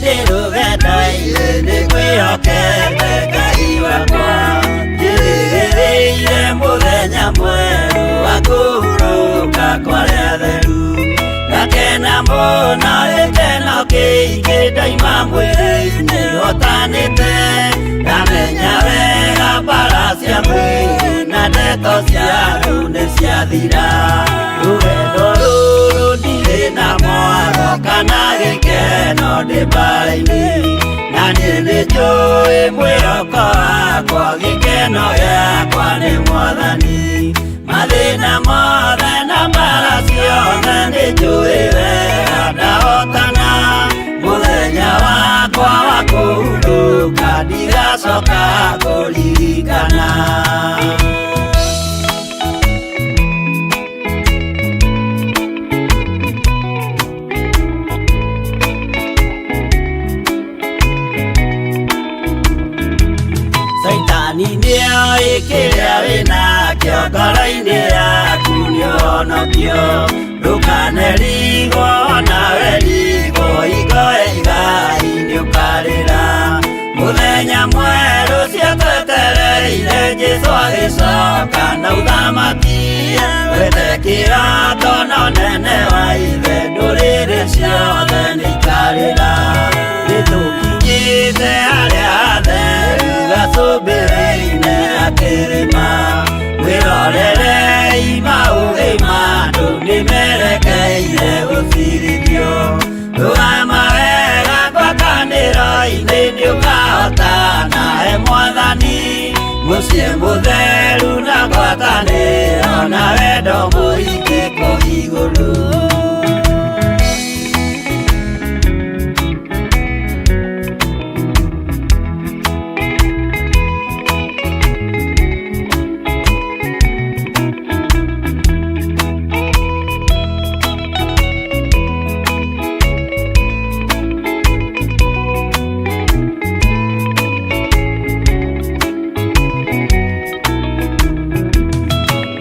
Ndĩ rũgendo-inĩ nĩngwĩhokete Ngai wakwa, njĩrĩgĩrĩire mũthenya mwerũ wa kũhurũka kwa arĩa atheru. Ngakena mũno gĩkeno kĩingĩ ndaima mwĩrĩ-inĩ hotanĩte, ndamenya wega mbara cia mwĩrĩ na ndeto cia andũ nĩ ciathira. Rũgendo rũrũ ndirĩ na mwaro kana gĩkeno ndĩ mbara-inĩ, na niĩ nĩnjũĩ mwĩhoko wakwa gĩkeno gĩakwa nĩ Mwathani. Mathĩna mothe na mbara ciothe nĩnjũĩ wega ndahotana, mũthenya wakwa wa kũhurũka ndigacoka kũririkana. Caitani nĩoĩ kĩrĩa wĩnakĩo ngoro-inĩ yaku nĩũhonokio, ndũkanerigwo nawe rigwo hingo ya igai nĩũkarĩra. Mũthenya mwerũ ciatwetereire Jesũ agĩcoka na ũthamaki, wethe kĩrato na ũnene wa ithe ndũrĩrĩ ciothe nĩikarĩra. Nĩtũkinyĩte harĩa hatheru gacũmbĩrĩ-inĩ ga kĩrĩma, mwĩrorerei maũgĩ ma andũ nĩmerekeire gũcirithio. Rũgama wega ngwatanĩro-inĩ nĩũkahotana he Mwathani, mũciĩ mũtheru na ngwatanĩro na wendo mũingĩ kũu igũrũ.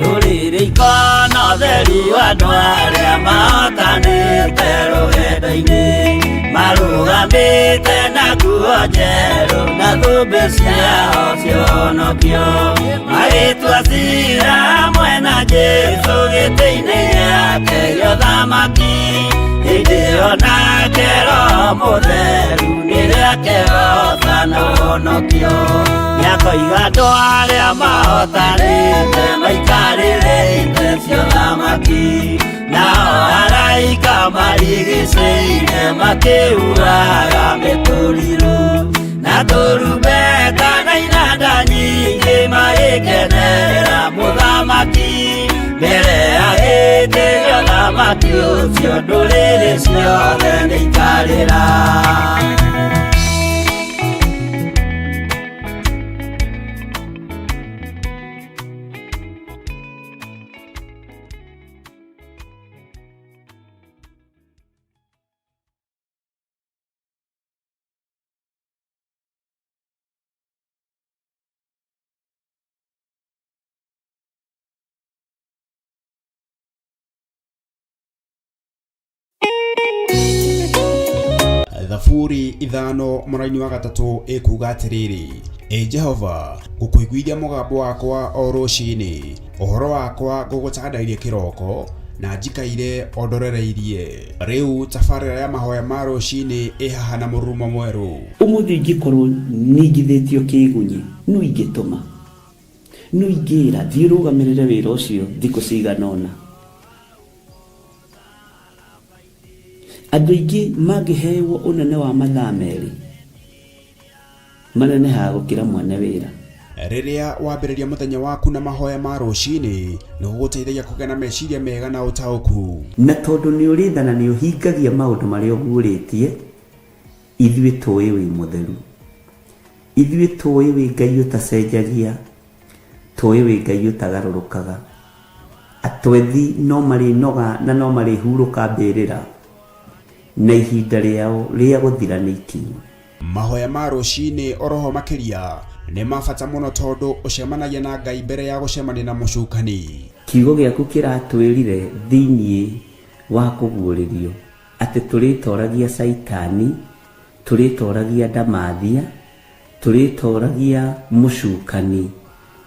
Rũrĩrĩ ikona ũtheru andũ arĩa mahotanĩte rũgendo-inĩ, marũgamĩte na nguo njerũ na thũmbĩ ciao cionokio, magĩtua cira hamwe na Jesũ gĩtĩ-inĩ gĩake gĩa ũthamaki. Hĩndĩ ĩyo nake Roho Mũtheru nĩrĩakehoca na ũhonokio, nĩakoiga andũ arĩa mahotanĩte maikarĩre itĩ cia ũthamaki, nao araika marigicĩire makĩhuhaga mĩtũrirũ na tũrumbeta na inanda nyingĩ magĩkenera mũthamaki mbere ya gĩtĩ gĩa ũthamaki ũcio ndũrĩrĩ ciothe nĩikarĩra. Thaburi 5:3 ĩkuuga atĩrĩrĩ, Ĩ Jehova, ngũkũiguithia mũgambo wakwa o rũcinĩ, ũhoro wakwa ngũgũtandairie kĩroko, na njikaire o ndorereirie. Rĩu tabarĩra ya mahoya ma rũcinĩ ĩ haha na mũrurumo mwerũ. Ũmũthĩ ingĩkorwo ningithĩtio kĩĩgunyĩ, nũ ingĩtũma? Nũ ingĩĩra, 'Thiĩ ũrũgamĩrĩre wĩra ũcio thikũ cigana ũna'? Andũ aingĩ mangĩhewo ũnene wa mathaa merĩ, manenehaga gũkĩra mwene wĩra. Rĩrĩa wambĩrĩria mũthenya waku na mahoya ma rũcinĩ, nĩ gũgũteithagia kũgĩa na meciria mega na ũtaũku. Na tondũ nĩ ũrĩ tha na nĩ ũhingagia maũndũ marĩa ũguũrĩtie, ithuĩ tũũĩ wĩ mũtheru. Ithuĩ tũũĩ wĩ Ngai ũtacenjagia, tũũĩ wĩ Ngai ũtagarũrũkaga. Atwethi no marĩnoga na no marĩhurũka mbĩrĩra, na ihinda rĩao rĩa gũthira nĩ ikinyu. Mahoya ma rũcinĩ oroho makĩria nĩ ma bata mũno tondũ ũcemanagia na Ngai mbere ya gũcemania na mũcukani. Kiugo gĩaku kĩratwĩrire thĩinĩ wa kũguũrĩrio atĩ tũrĩtoragia Caitani. Tũrĩtoragia ndamathia, tũrĩtoragia mũcukani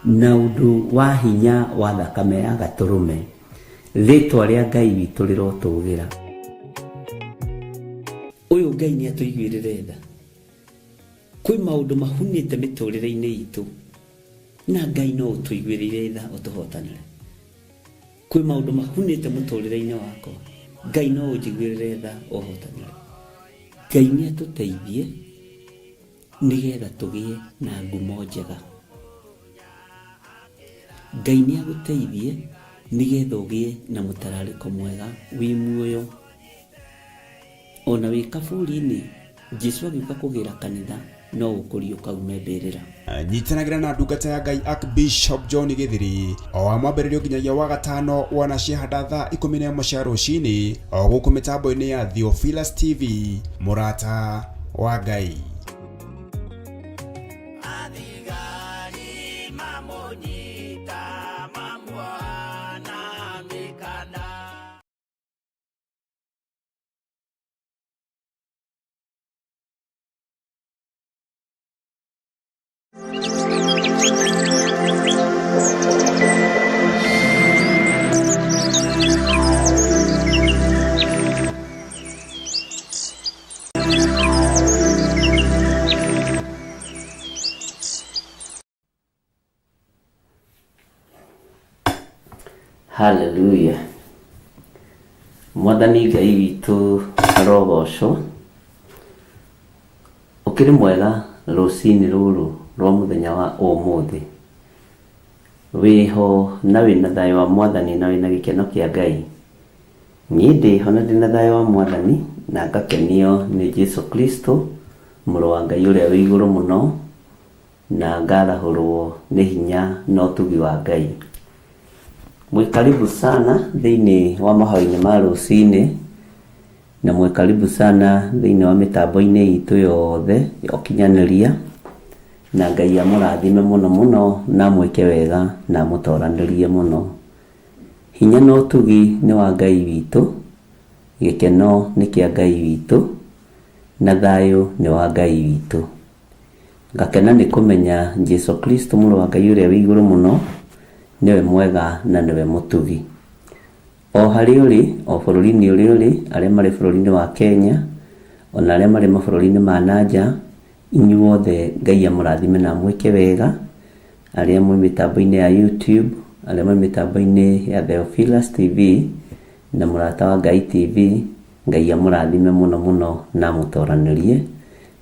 na ũndũ wa hinya wa thakame ya gatũrũme. Rĩtwa rĩa Ngai witũ rĩrotũgĩra. Ũyũ Ngai nĩ atũiguĩrĩre tha. Kwĩ maũndũ mahunĩte mĩtũrĩre-inĩ itũ na Ngai no ũtũiguĩrĩire tha ũtũhotanĩre. Kwĩ maũndũ mahunĩte mũtũrĩre-inĩ wakwa, Ngai no ũnjiguĩrĩre tha ũhotanĩre. Ngai nĩ atũteithie nĩgetha tũgĩe na ngumo njega. Ngai nĩ agũteithie nĩgetha ũgĩe na mũtararĩko mwega wĩ muoyo. Ona wĩ kaburi-inĩ, Jesu agĩũka kũgĩra kanitha no ũkũriũka ume mbĩrĩra. Nyitanagĩra na ndungata ya Ngai Archbishop John Gĩthiri o wa mwambĩrĩrio nginyagia wa gatano wana ciahanda thaa 11 cia rũcinĩ o gũkũ mĩtambo-inĩ ya Theophilus TV mũrata wa Ngai. Athigari mamũnyita mamuoha na mĩkanda. Haleluya. Mwathani Ngai witũ arogocwo. Ũkĩrĩ mwega rũcinĩ rũrũ rwa mũthenya wa ũmũthĩ. Wĩho na wĩna thayũ wa Mwathani na wĩna gĩkeno kĩa Ngai. Niĩ ndĩho na ndĩna thayũ wa Mwathani na ngakenio nĩ Jesu Kristo mũrũ wa Ngai ũrĩa wĩ igũrũ mũno na ngarahũrwo nĩ hinya na ũtugi wa Ngai. Mwĩ karibu sana thĩinĩ wa mahoya-inĩ ma rũcinĩ, na mwĩ karibu sana thĩinĩ wa mĩtambo-inĩ itũ yothe ya ũkinyanĩria, na Ngai amũrathime mũno mũno na amwĩke wega na amũtoranĩrie mũno. Hinya na ũtugi nĩ wa Ngai witũ, gĩkeno nĩ kĩa Ngai witũ, na thayũ nĩ wa Ngai witũ. Ngakena nĩ kũmenya Jesu Kristo mũrũ wa Ngai ũrĩa wĩ igũrũ mũno nĩwe mwega na nĩwe mũtugi. O harĩa ũrĩ, o bũrũri-inĩ ũrĩa ũrĩ, arĩa marĩ bũrũri-inĩ wa Kenya, ona arĩa marĩ mabũrũri-inĩ ma na nja, inyuothe Ngai amũrathime na amwĩke wega, arĩa mwĩ mĩtambo-inĩ ya YouTube, arĩa mwĩ mĩtambo-inĩ ya Theophilus TV na Mũrata wa Ngai TV, Ngai amũrathime mũno mũno na amũtoranĩrie.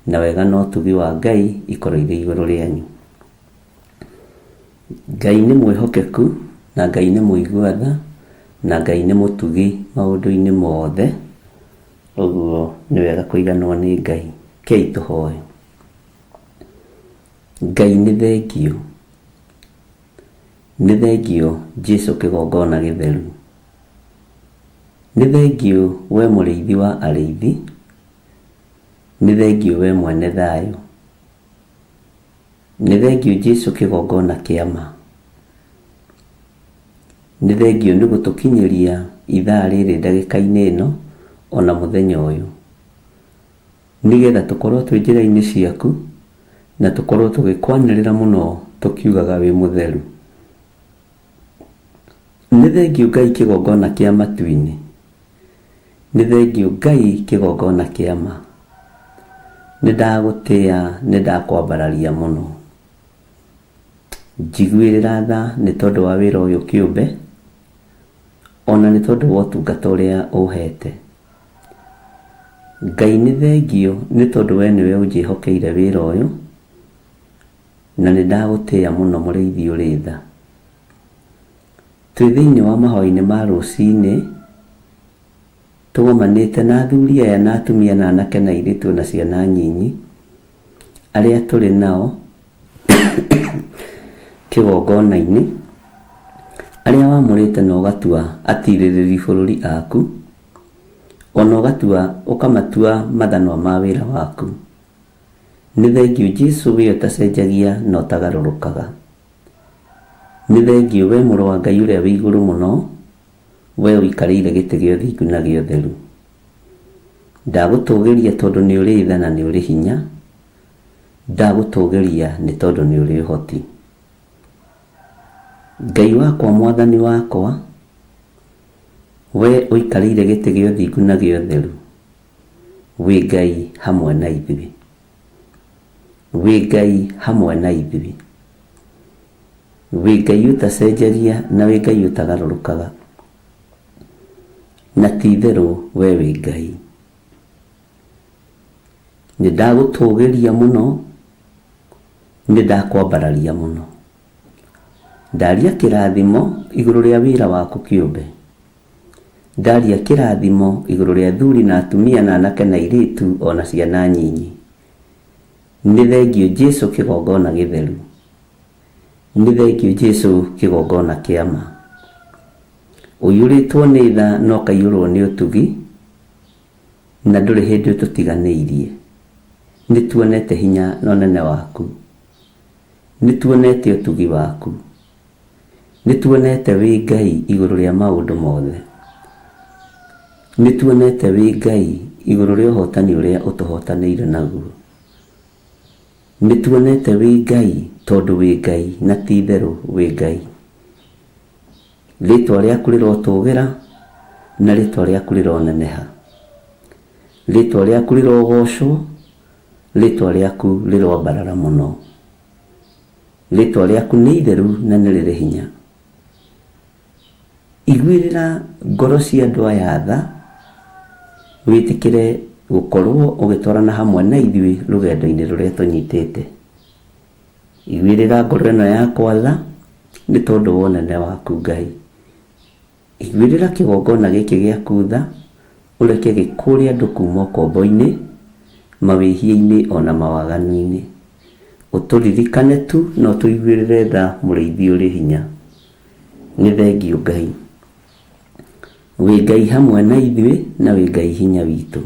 Na wega na ũtugi wa Ngai ikorwo irĩ igũrũ rĩanyu. Ngai nĩ mwĩhokeku na Ngai nĩ mũigua tha na Ngai nĩ mũtugi maũndũ-inĩ mothe, ũguo nĩ wega kũiganwo nĩ Ngai. Kei tũhoe. Ngai nĩ thengiũ, nĩ thengiũ Jesu kĩgongona gĩtheru, nĩ thengiũ we mũrĩithi wa arĩithi, Nĩ thengiũ we mwene thayũ. Nĩ thengiũ Jesu kĩgongona kĩa ma. Nĩ thengiũ nĩ gũtũkinyĩria ithaa rĩrĩ ndagĩka-inĩ ĩno ona mũthenya ũyũ. Nĩgetha tũkorwo twĩ njĩra-inĩ ciaku na tũkorwo tũgĩkwanĩrĩra mũno tũkiugaga wĩ mũtheru. Nĩ thengiũ Ngai kĩgongona kĩa matu-inĩ. Nĩ thengiũ Ngai kĩgongona kĩa ma. Nĩ ndagũtĩa nĩ ndakwambararia mũno. Njiguĩrĩra tha nĩ tondũ wa wĩra ũyũ kĩũmbe, ona nĩ tondũ wa ũtungata ũrĩa ũhete. Ngai nĩ thengiũ nĩ tondũ we nĩwe ũnjĩhokeire wĩra ũyũ, na nĩ ndagũtĩa mũno mũrĩithi ũrĩ tha. Twĩ thĩinĩ wa mahoya-inĩ ma rũcinĩ, tũgomanĩte na athuri aya na atumia na anake na airĩtu na ciana nyinyi, arĩa tũrĩ nao kĩgongona-inĩ, arĩa wamũrĩte na ũgatua atirĩrĩri bũrũri aku, ona ũgatua ũkamatua mathanwa ma wĩra waku. Nĩ thengiũ Jesu we ũtacenjagia na ũtagarũrũkaga. Nĩ thengiũ wee Mũrũ wa Ngai ũrĩa wĩ igũrũ mũno, wee ũikarĩire gĩtĩ gĩa ũthingu na gĩa ũtheru. Ndagũtũgĩria tondũ nĩ ũrĩ tha na nĩ ũrĩ hinya. Ndagũtũgĩria nĩ tondũ nĩ ũrĩ ũhoti. Ngai wakwa, Mwathani wakwa, we ũikarĩire gĩtĩ gĩa ũthingu na gĩa ũtheru, wĩ Ngai hamwe na ithuĩ. Wĩ Ngai hamwe na ithuĩ. Wĩ Ngai ũtacenjagia na wĩ Ngai ũtagarũrũkaga. Na ti itherũ we wĩ Ngai. Nĩ ndagũtũgĩria mũno, nĩ ndakwambararia mũno. Ndaria kĩrathimo igũrũ rĩa wĩra waku kĩũmbe. Ndaria kĩrathimo igũrũ rĩa athuri na atumia na anake na airĩtu o na ciana nyinyi. Nĩ thengiũ Jesu kĩgongona gĩtheru. Nĩ thengiũ Jesu kĩgongona kĩa ma. Ũiyũrĩtwo nĩ tha na ũkaiyũrwo nĩ ũtugi, na ndũrĩ hĩndĩ ũtũtiganĩirie. Nĩ tuonete hinya na ũnene waku. Nĩ tuonete ũtugi waku. Nĩ tuonete wĩ Ngai igũrũ rĩa maũndũ mothe. Nĩ tuonete wĩ Ngai igũrũ rĩa ũhotani ũrĩa ũtũhotanĩire naguo. Nĩ tuonete wĩ Ngai tondũ wĩ Ngai na ti itherũ wĩ Ngai. Rĩtwa rĩaku rĩrotũgĩra na rĩtwa rĩaku rĩroneneha. Rĩtwa rĩaku rĩrogocwo, rĩtwa rĩaku rĩroambarara mũno. Rĩtwa rĩaku nĩ itheru na nĩ rĩrĩ hinya. Iguĩrĩra ngoro cia andũ aya tha, wĩtĩkĩre gũkorwo ũgĩtwarana hamwe na ithuĩ rũgendo-inĩ rũrĩa tũnyitĩte. Iguĩrĩra ngoro ĩno yakwa tha, nĩ tondũ wa ũnene waku Ngai. Iguĩrĩra kĩgongona gĩkĩ gĩaku tha, ũreke gĩkũũre andũ kuuma ũkombo-inĩ, mawĩhia-inĩ o na mawaganu-inĩ. Ũtũririkane tu na ũtũiguĩrĩre tha mũrĩithi ũrĩ hinya. Nĩ thengiũ Ngai. Wĩ Ngai hamwe na ithuĩ na wĩ Ngai hinya witũ.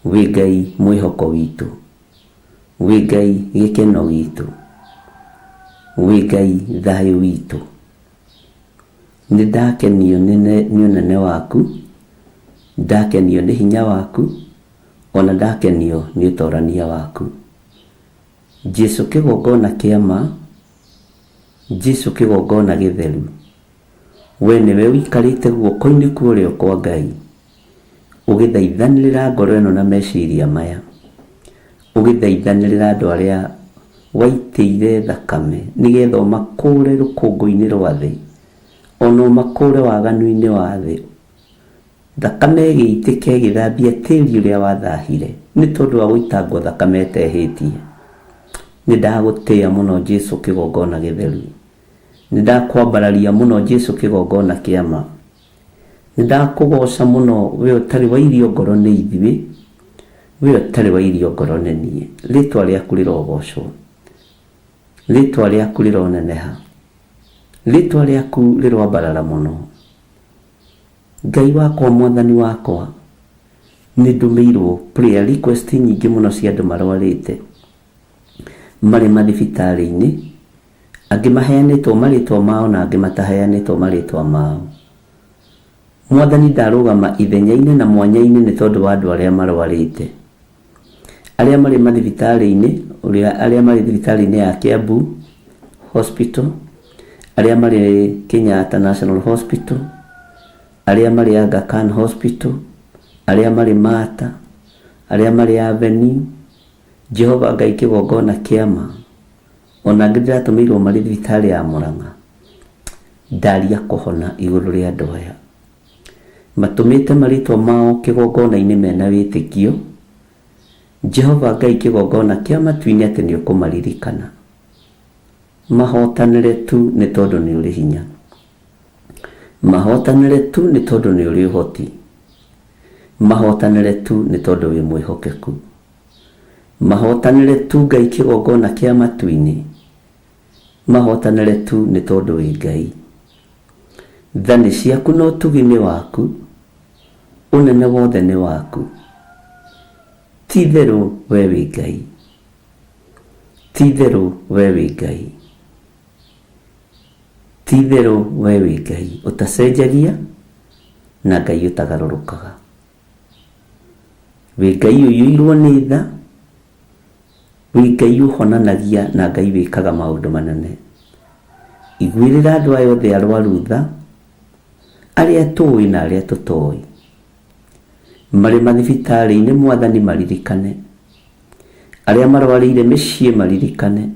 Wĩ Ngai mwĩhoko witũ. Wĩ Ngai gĩkeno gitũ. Wĩ Ngai thayũ witũ. Nĩ ndakenio nĩ ũnene waku, ndakenio nĩ hinya waku, o na ndakenio nĩ ũtorania waku. Jesu kĩgongona kĩa ma, Jesu kĩgongona gĩtheru, we nĩwe ũikarĩte guoko-inĩ kwa ũrĩo kwa Ngai, ũgĩthaithanĩrĩra ngoro ĩno na meciria maya, ũgĩthaithanĩrĩra andũ arĩa waitĩire thakame nĩgetha ũmakũũre rũkũngũ-inĩ rwa thĩ, ona ũmakũũre waganu-inĩ wa thĩ. Thakame ĩgĩitĩka ĩgĩthambia tĩri ũrĩa wathahire nĩ tondũ wa gũitangwo thakame ĩtehĩtie. Nĩ ndagũtĩa mũno Jesu kĩgongona gĩtheru. Nĩ ndakwambararia mũno Jesu kĩgongona kĩa ma. Nĩ ndakũgoca mũno we ũtarĩ wairio ngoro nĩ ithuĩ, we ũtarĩ wairio ngoro nĩ niĩ. Rĩtwa rĩaku rĩrogocwo. Rĩtwa rĩaku rĩroneneha. Rĩtwa rĩaku rĩroambarara mũno. Ngai wakwa, Mwathani wakwa, nĩ ndũmĩirwo prayer request nyingĩ mũno cia andũ marwarĩte, marĩ mathibitarĩ-inĩ, angĩ maheanĩtwo marĩtwa mao na angĩ mataheanĩtwo marĩtwa mao. Mwathani ndarũgama ithenya-inĩ na mwanya-inĩ nĩ tondũ wa andũ arĩa marwarĩte. Arĩa marĩ mathibitarĩ-inĩ, arĩa marĩ thibitarĩ-inĩ ya Kiambu Hospital, arĩa marĩ Kenyatta National Hospital, arĩa marĩ Aga Khan Hospital, arĩa marĩ Mater, arĩa marĩ Avenue, Jehova Ngai kĩgongona kĩa ma, ona angĩ ndĩratũmĩirwo marĩ thibitarĩ ya Murang'a, ndaria kũhona igũrũ rĩa andũ aya. Matũmĩte marĩĩtwa mao kĩgongona-inĩ me na wĩtĩkio, Jehova Ngai kĩgongona kĩa matu-inĩ atĩ nĩ ũkũmaririkana. Mahotanĩre tu nĩ tondũ nĩ ũrĩ hinya. Mahotanĩre tu nĩ tondũ nĩ ũrĩ ũhoti. Mahotanĩre tu nĩ tondũ wĩ mwĩhokeku. Mahotanĩre tu Ngai kĩgongona kĩa matu-inĩ. Mahotanĩre tu nĩ tondũ wĩ Ngai. Tha nĩ ciaku na ũtugi nĩ waku, ũnene wothe nĩ waku. Ti itherũ we wĩ Ngai. Ti itherũ we wĩ Ngai. Ti itherũ we wĩ Ngai ũtacenjagia na Ngai ũtagarũrũkaga. Wĩ Ngai ũiyũirwo nĩ tha, wĩ Ngai ũhonanagia na Ngai wĩkaga maũndũ manene. Iguĩrĩra andũ aya othe arwaru tha, arĩa tũĩ na arĩa tũtoĩ. Marĩ mathibitarĩ-inĩ Mwathani maririkane. Arĩa marwarĩire mĩciĩ maririkane.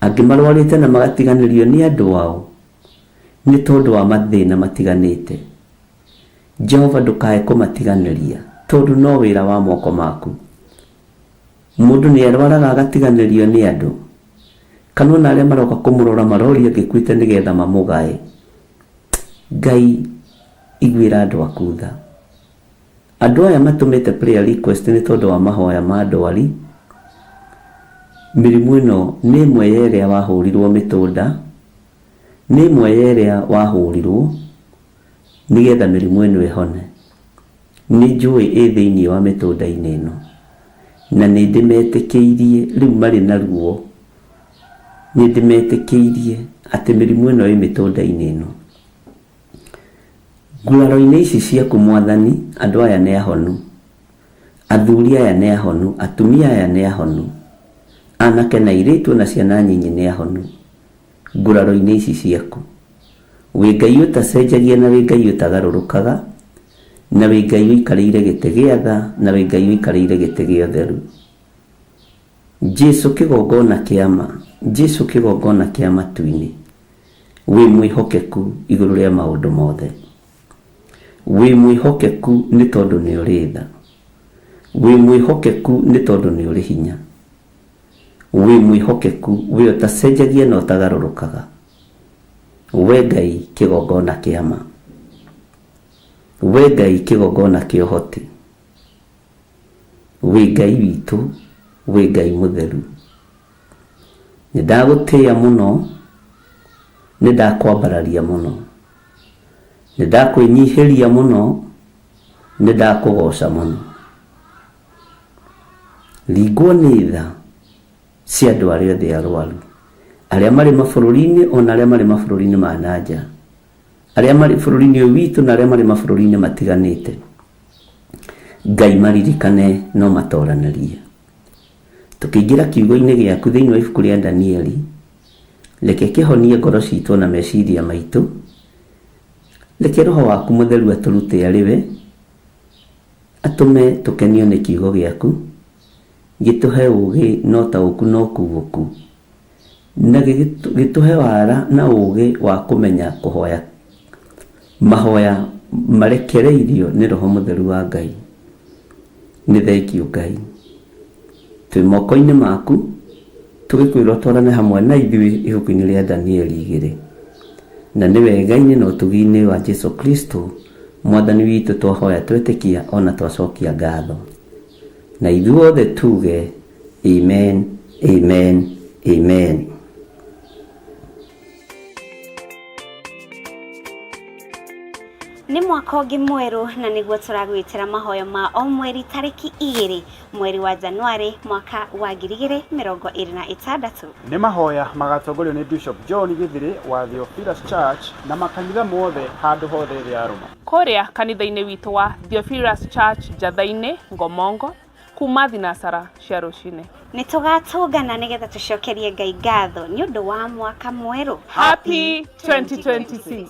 Angĩ marwarĩte na magatiganĩrio nĩ andũ ao nĩ tondũ wa mathĩna matiganĩte. Jehova ndũkae kũmatiganĩria tondũ no wĩra wa moko maku. Mũndũ nĩ arwaraga agatiganĩrio nĩ andũ, kana ona arĩa maroka kũmũrora maroria angĩkuĩte nĩgetha mamũgae. Ngai iguĩra andũ aku tha. Andũ aya matũmĩte prayer request nĩ tondũ wa mahoya ma ndwari. Mĩrimũ ĩno nĩ ĩmwe ya ĩrĩa wahũrirwo mĩtũnda, nĩ ĩmwe ya ĩrĩa wahũrirwo nĩgetha mĩrimũ ĩno ĩhone. Nĩ njũĩ ĩ thĩinĩ wa mĩtũnda-inĩ ĩno, na nĩ ndĩmetĩkĩirie rĩu marĩ na ruo, nĩ ndĩmetĩkĩirie atĩ mĩrimũ ĩno ĩ mĩtũnda-inĩ ĩno. Nguraro-inĩ ici ciaku Mwathani, andũ aya nĩ ahonu, athuri aya nĩ ahonu, atumia aya nĩ ahonu, anake na airĩtu ona ciana nyinyi nĩ ahonu, nguraro-inĩ ici ciaku. Wĩ Ngai ũtacenjagia na wĩ Ngai ũtagarũrũkaga, na wĩ Ngai ũikarĩire gĩtĩ gĩa tha, na wĩ Ngai ũikarĩire gĩtĩ gĩa ũtheru. Jesu kĩgongona kĩa ma, Jesu kĩgongona kĩa matu-inĩ, wĩ mwĩhokeku igũrũ rĩa maũndũ mothe. Wĩ mwĩhokeku nĩ tondũ nĩ ũrĩ tha. Wĩ mwĩhokeku nĩ tondũ nĩ ũrĩ hinya. Wĩ mwĩhokeku, we ũtacenjagia na ũtagarũrũkaga. We Ngai kĩgongona kĩa ma. We Ngai kĩgongona kĩa ũhoti. Wĩ Ngai witũ, wĩ Ngai mũtheru. Nĩ ndagũtĩĩa mũno, nĩ ndakwambararia mũno. Nĩ ndakwĩnyihĩria mũno, nĩ ndakũgooca mũno. Ringwo nĩ tha cia andũ arĩa othe arwaru, arĩa marĩ mabũrũri-inĩ ona arĩa marĩ mabũrũri-inĩ ma na nja, arĩa marĩ bũrũri-inĩ ũyũ witũ na arĩa marĩ mabũrũri-inĩ matiganĩte. Ngai maririkane no matoranĩrie. Tũkĩingĩra kiugo-inĩ gĩaku thĩinĩ wa ibuku rĩa Danieli, reke kĩhonie ngoro citũ na meciria maitũ. Reke Roho waku Mũtheru atũrute arĩ we, atũme tũkenio nĩ kiugo gĩaku, gĩtũhe ũũgĩ na ũtaũku na ũkuũku, na gĩtũhe wara na ũũgĩ wa kũmenya kũhoya mahoya marekereirio nĩ Roho Mũtheru wa Ngai. Nĩ thengiũ Ngai. Twĩ moko-inĩ maku, tũgĩkwĩra ũtwarane hamwe na ithuĩ ibuku-inĩ rĩa Danieli igĩrĩ. Na nĩ wega-inĩ na ũtugi-inĩ wa Jesu Kristo, Mwathani witũ twahoya twetĩkia ona twacokia ngatho. Na ithuothe tuge amen, amen, amen. Nĩ mwaka ũngĩ mwerũ na nĩguo tũragwĩtĩra mahoyo ma o mweri tarĩki 2 mweri wa Januarĩ mwaka wa 2026. Nĩ mahoya magatongorio nĩ Bishop John Githiri wa Theophilus Church na makanitha mothe handũ hothe thĩ yarũma. Kũrĩa kanitha-inĩ witũ wa Theophilus Church Njatha-inĩ, Ngomongo, kuma thinacara cia rũcinĩ. Nĩ tũgatũngana nĩgetha tũcokerie Ngai ngatho nĩ ũndũ wa mwaka mwerũ. Happy 2026.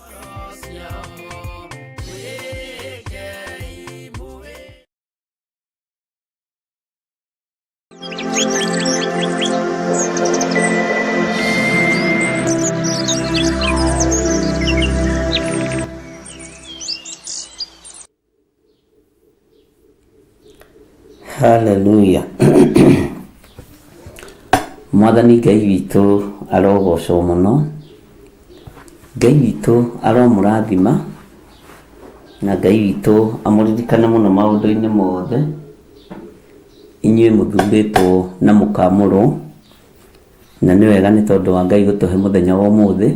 Haleluya. Mwathani Ngai witũ arogocwo mũno. Ngai witũ aromũrathima na Ngai witũ amũririkane mũno maũndũ-inĩ mothe. Inyuĩ mũthurĩtwo na mũkamũrwo, na nĩ wega nĩ tondũ wa Ngai gũtũhe mũthenya wa ũmũthĩ.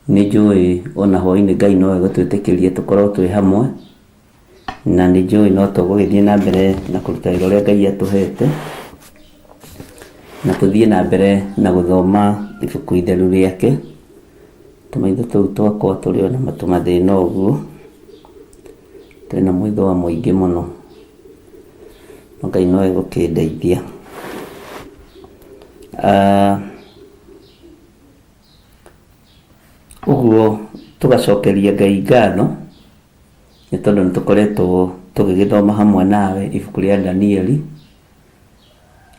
Nĩ njũĩ ona hwainĩ Ngai no egũtwĩtĩkĩria tũkorwo twĩ hamwe, na nĩ njũĩ no tũgũgĩthiĩ na mbere na kũruta wĩra ũrĩa Ngai atũhete, na tũthiĩ na mbere na gũthoma ibuku itheru rĩake. Tũmaitho tũu twakwa tũrĩ o na tũmathĩna ũguo, twĩna mwĩthũa mũingĩ mũno. No Ngai no egũkĩndeithia. Ah, ũguo tũgacokeria Ngai ngatho nĩ tondũ nĩ tũkoretwo tũgĩgĩthoma hamwe nawe ibuku rĩa Danieli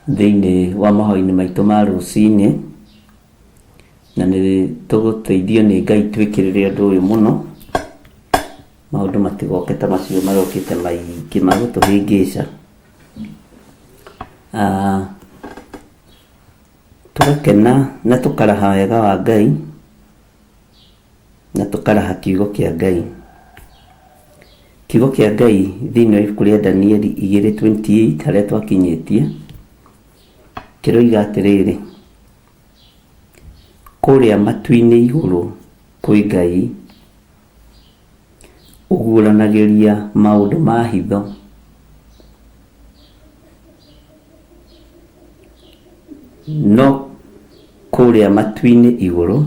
thĩinĩ wa mahoya-inĩ maitũ ma rũcinĩ, na nĩ tũgũteithio nĩ Ngai twĩkĩrĩre ũndũ ũyũ mũno, maũndũ matigoke ta macio marokĩte maingĩ ma gũtũhĩngĩca. Ah, tũgakena na tũkaraha wega wa Ngai na tũkaraha kiugo kĩa Ngai. Kiugo kĩa Ngai thĩinĩ wa ibuku rĩa Danieli 2:28 harĩa twakinyĩtie kĩroiga atĩrĩrĩ, kũrĩa matu-inĩ igũrũ kwĩ Ngai ũguũranagĩria maũndũ ma hitho. No kũrĩa matu-inĩ igũrũ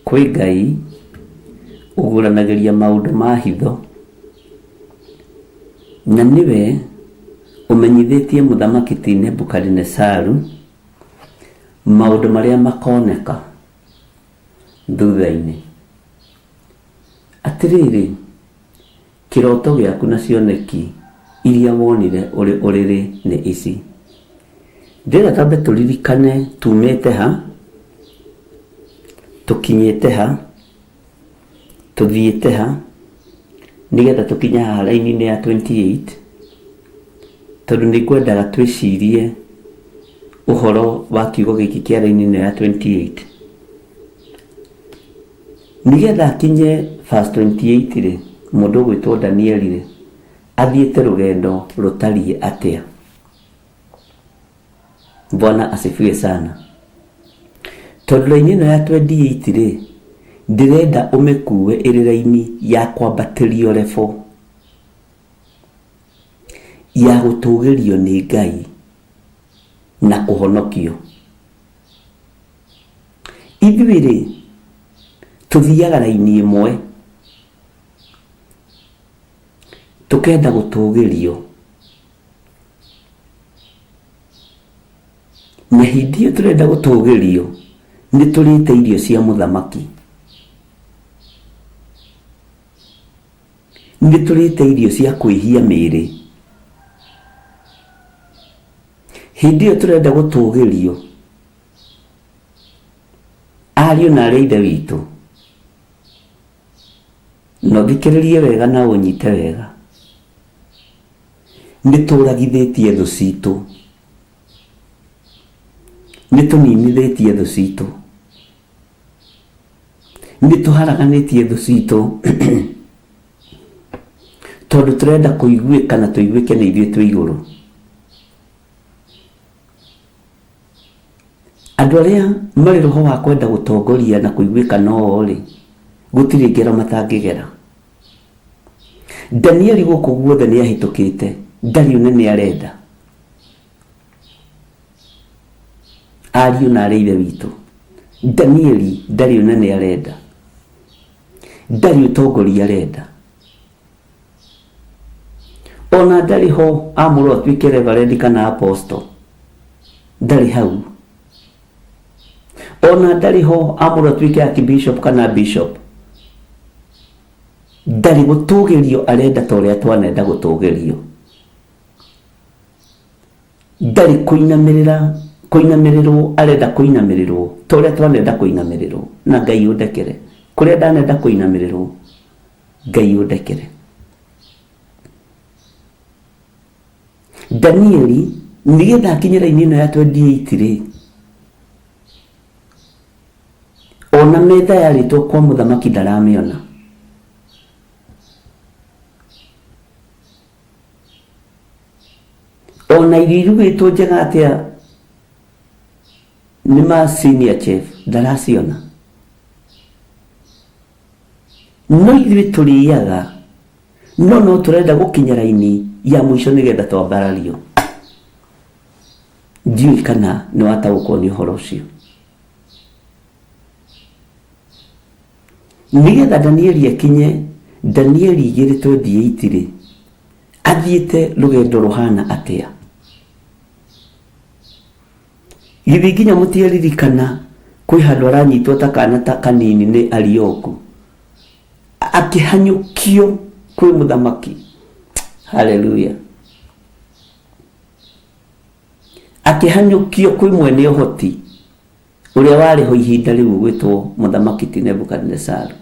kwĩ Ngai ũguũranagĩria maũndũ ma hitho, na nĩwe ũmenyithĩtie mũthamaki ti Nebukadinesaru maũndũ marĩa makoneka thutha-inĩ. Atĩrĩrĩ, kĩroto gĩaku na cioneki iria wonire ũrĩ ũrĩrĩ nĩ ici. Ndĩrenda twambe tũririkane tumĩte ha, tũkinyĩte ha, tũthiĩte ha, nĩgetha tũkinye haha raini-inĩ ya 28, tondũ nĩ ngwendaga twĩcirie ũhoro wa kiugo gĩkĩ kĩa raini ĩno ya 28. Nĩgetha akinye verse 28 rĩ, mũndũ ũgwĩtwo Danieli rĩ, athiĩte rũgendo rũtariĩ atĩa? Bwana asifiwe sana. Tondũ raini ĩno ya 28 rĩ, ndĩrenda ũmĩkue ĩrĩ raini ya kwambatĩrio level ya gũtũgĩrio nĩ Ngai na kũhonokio. Ithuĩ rĩ, tũthiaga raini ĩmwe, tũkenda gũtũgĩrio. Na hĩndĩ ĩyo tũrenda gũtũgĩrio, nĩ tũrĩte irio cia mũthamaki. Nĩ tũrĩte irio cia kwĩhia mĩĩrĩ. Hĩndĩ ĩyo tũrenda gũtũgĩrio, ariũ na arĩ a Ithe witũ, na ũthikĩrĩrie wega na ũnyite wega, nĩ tũragithĩtie thũ citũ, nĩ tũninithĩtie thũ citũ, nĩ tũharaganĩtie thũ citũ tondũ tũrenda kũiguĩka na tũiguĩke nĩ ithuĩ twĩ igũrũ. Andũ arĩa marĩ roho wa kwenda gũtongoria na kũiguĩka no o-rĩ, gũtirĩ ngero matangĩgera. Danieli gũkũ guothe nĩ ahĩtũkĩte, ndarĩ ũnene arenda. Ariũ na arĩ ithe witũ, Danieli ndarĩ ũnene arenda, ndarĩ ũtongoria arenda. Ona ndarĩ ho amũrwo atuĩke reverend kana apostle, ndarĩ hau. Ona ndarĩ ho amũrwo atuĩke archbishop kana bishop, ndarĩ. Gũtũgĩrio arenda ta ũrĩa twanenda gũtũgĩrio. Ndarĩ kũinamĩrĩra kũinamĩrĩrwo arenda kũinamĩrĩrwo ta ũrĩa twanenda kũinamĩrĩrwo. Na Ngai ũndekere kũrĩa ndanenda kũinamĩrĩrwo, Ngai ũndekere. Danieli nĩgetha akinye raini ĩno ya 28 rĩ, ona metha yarĩtwo kwa mũthamaki ndaramĩona. Ona irio irugĩtwo njega atĩa nĩ ma senior chef ndaraciona. No ithuĩ tũrĩaga, no no tũrenda gũkinya raini ya mũico nĩgetha twambarario. Ndiũĩ kana nĩ wataũkwo nĩ ũhoro ũcio. Nĩgetha Danieli akinye Danieli 2:28 rĩ, Athiĩte rũgendo rũhana atĩa? Githĩ nginya mũtiaririkana kwĩ handũ aranyitwo ta kana ta kanini nĩ Arioku, akĩhanyũkio kwĩ mũthamaki. Haleluya! Akĩhanyũkio kwĩ mwene ũhoti ũrĩa warĩ ho ihinda rĩu ũgwĩtwo mũthamaki ti Nebukadinesaru,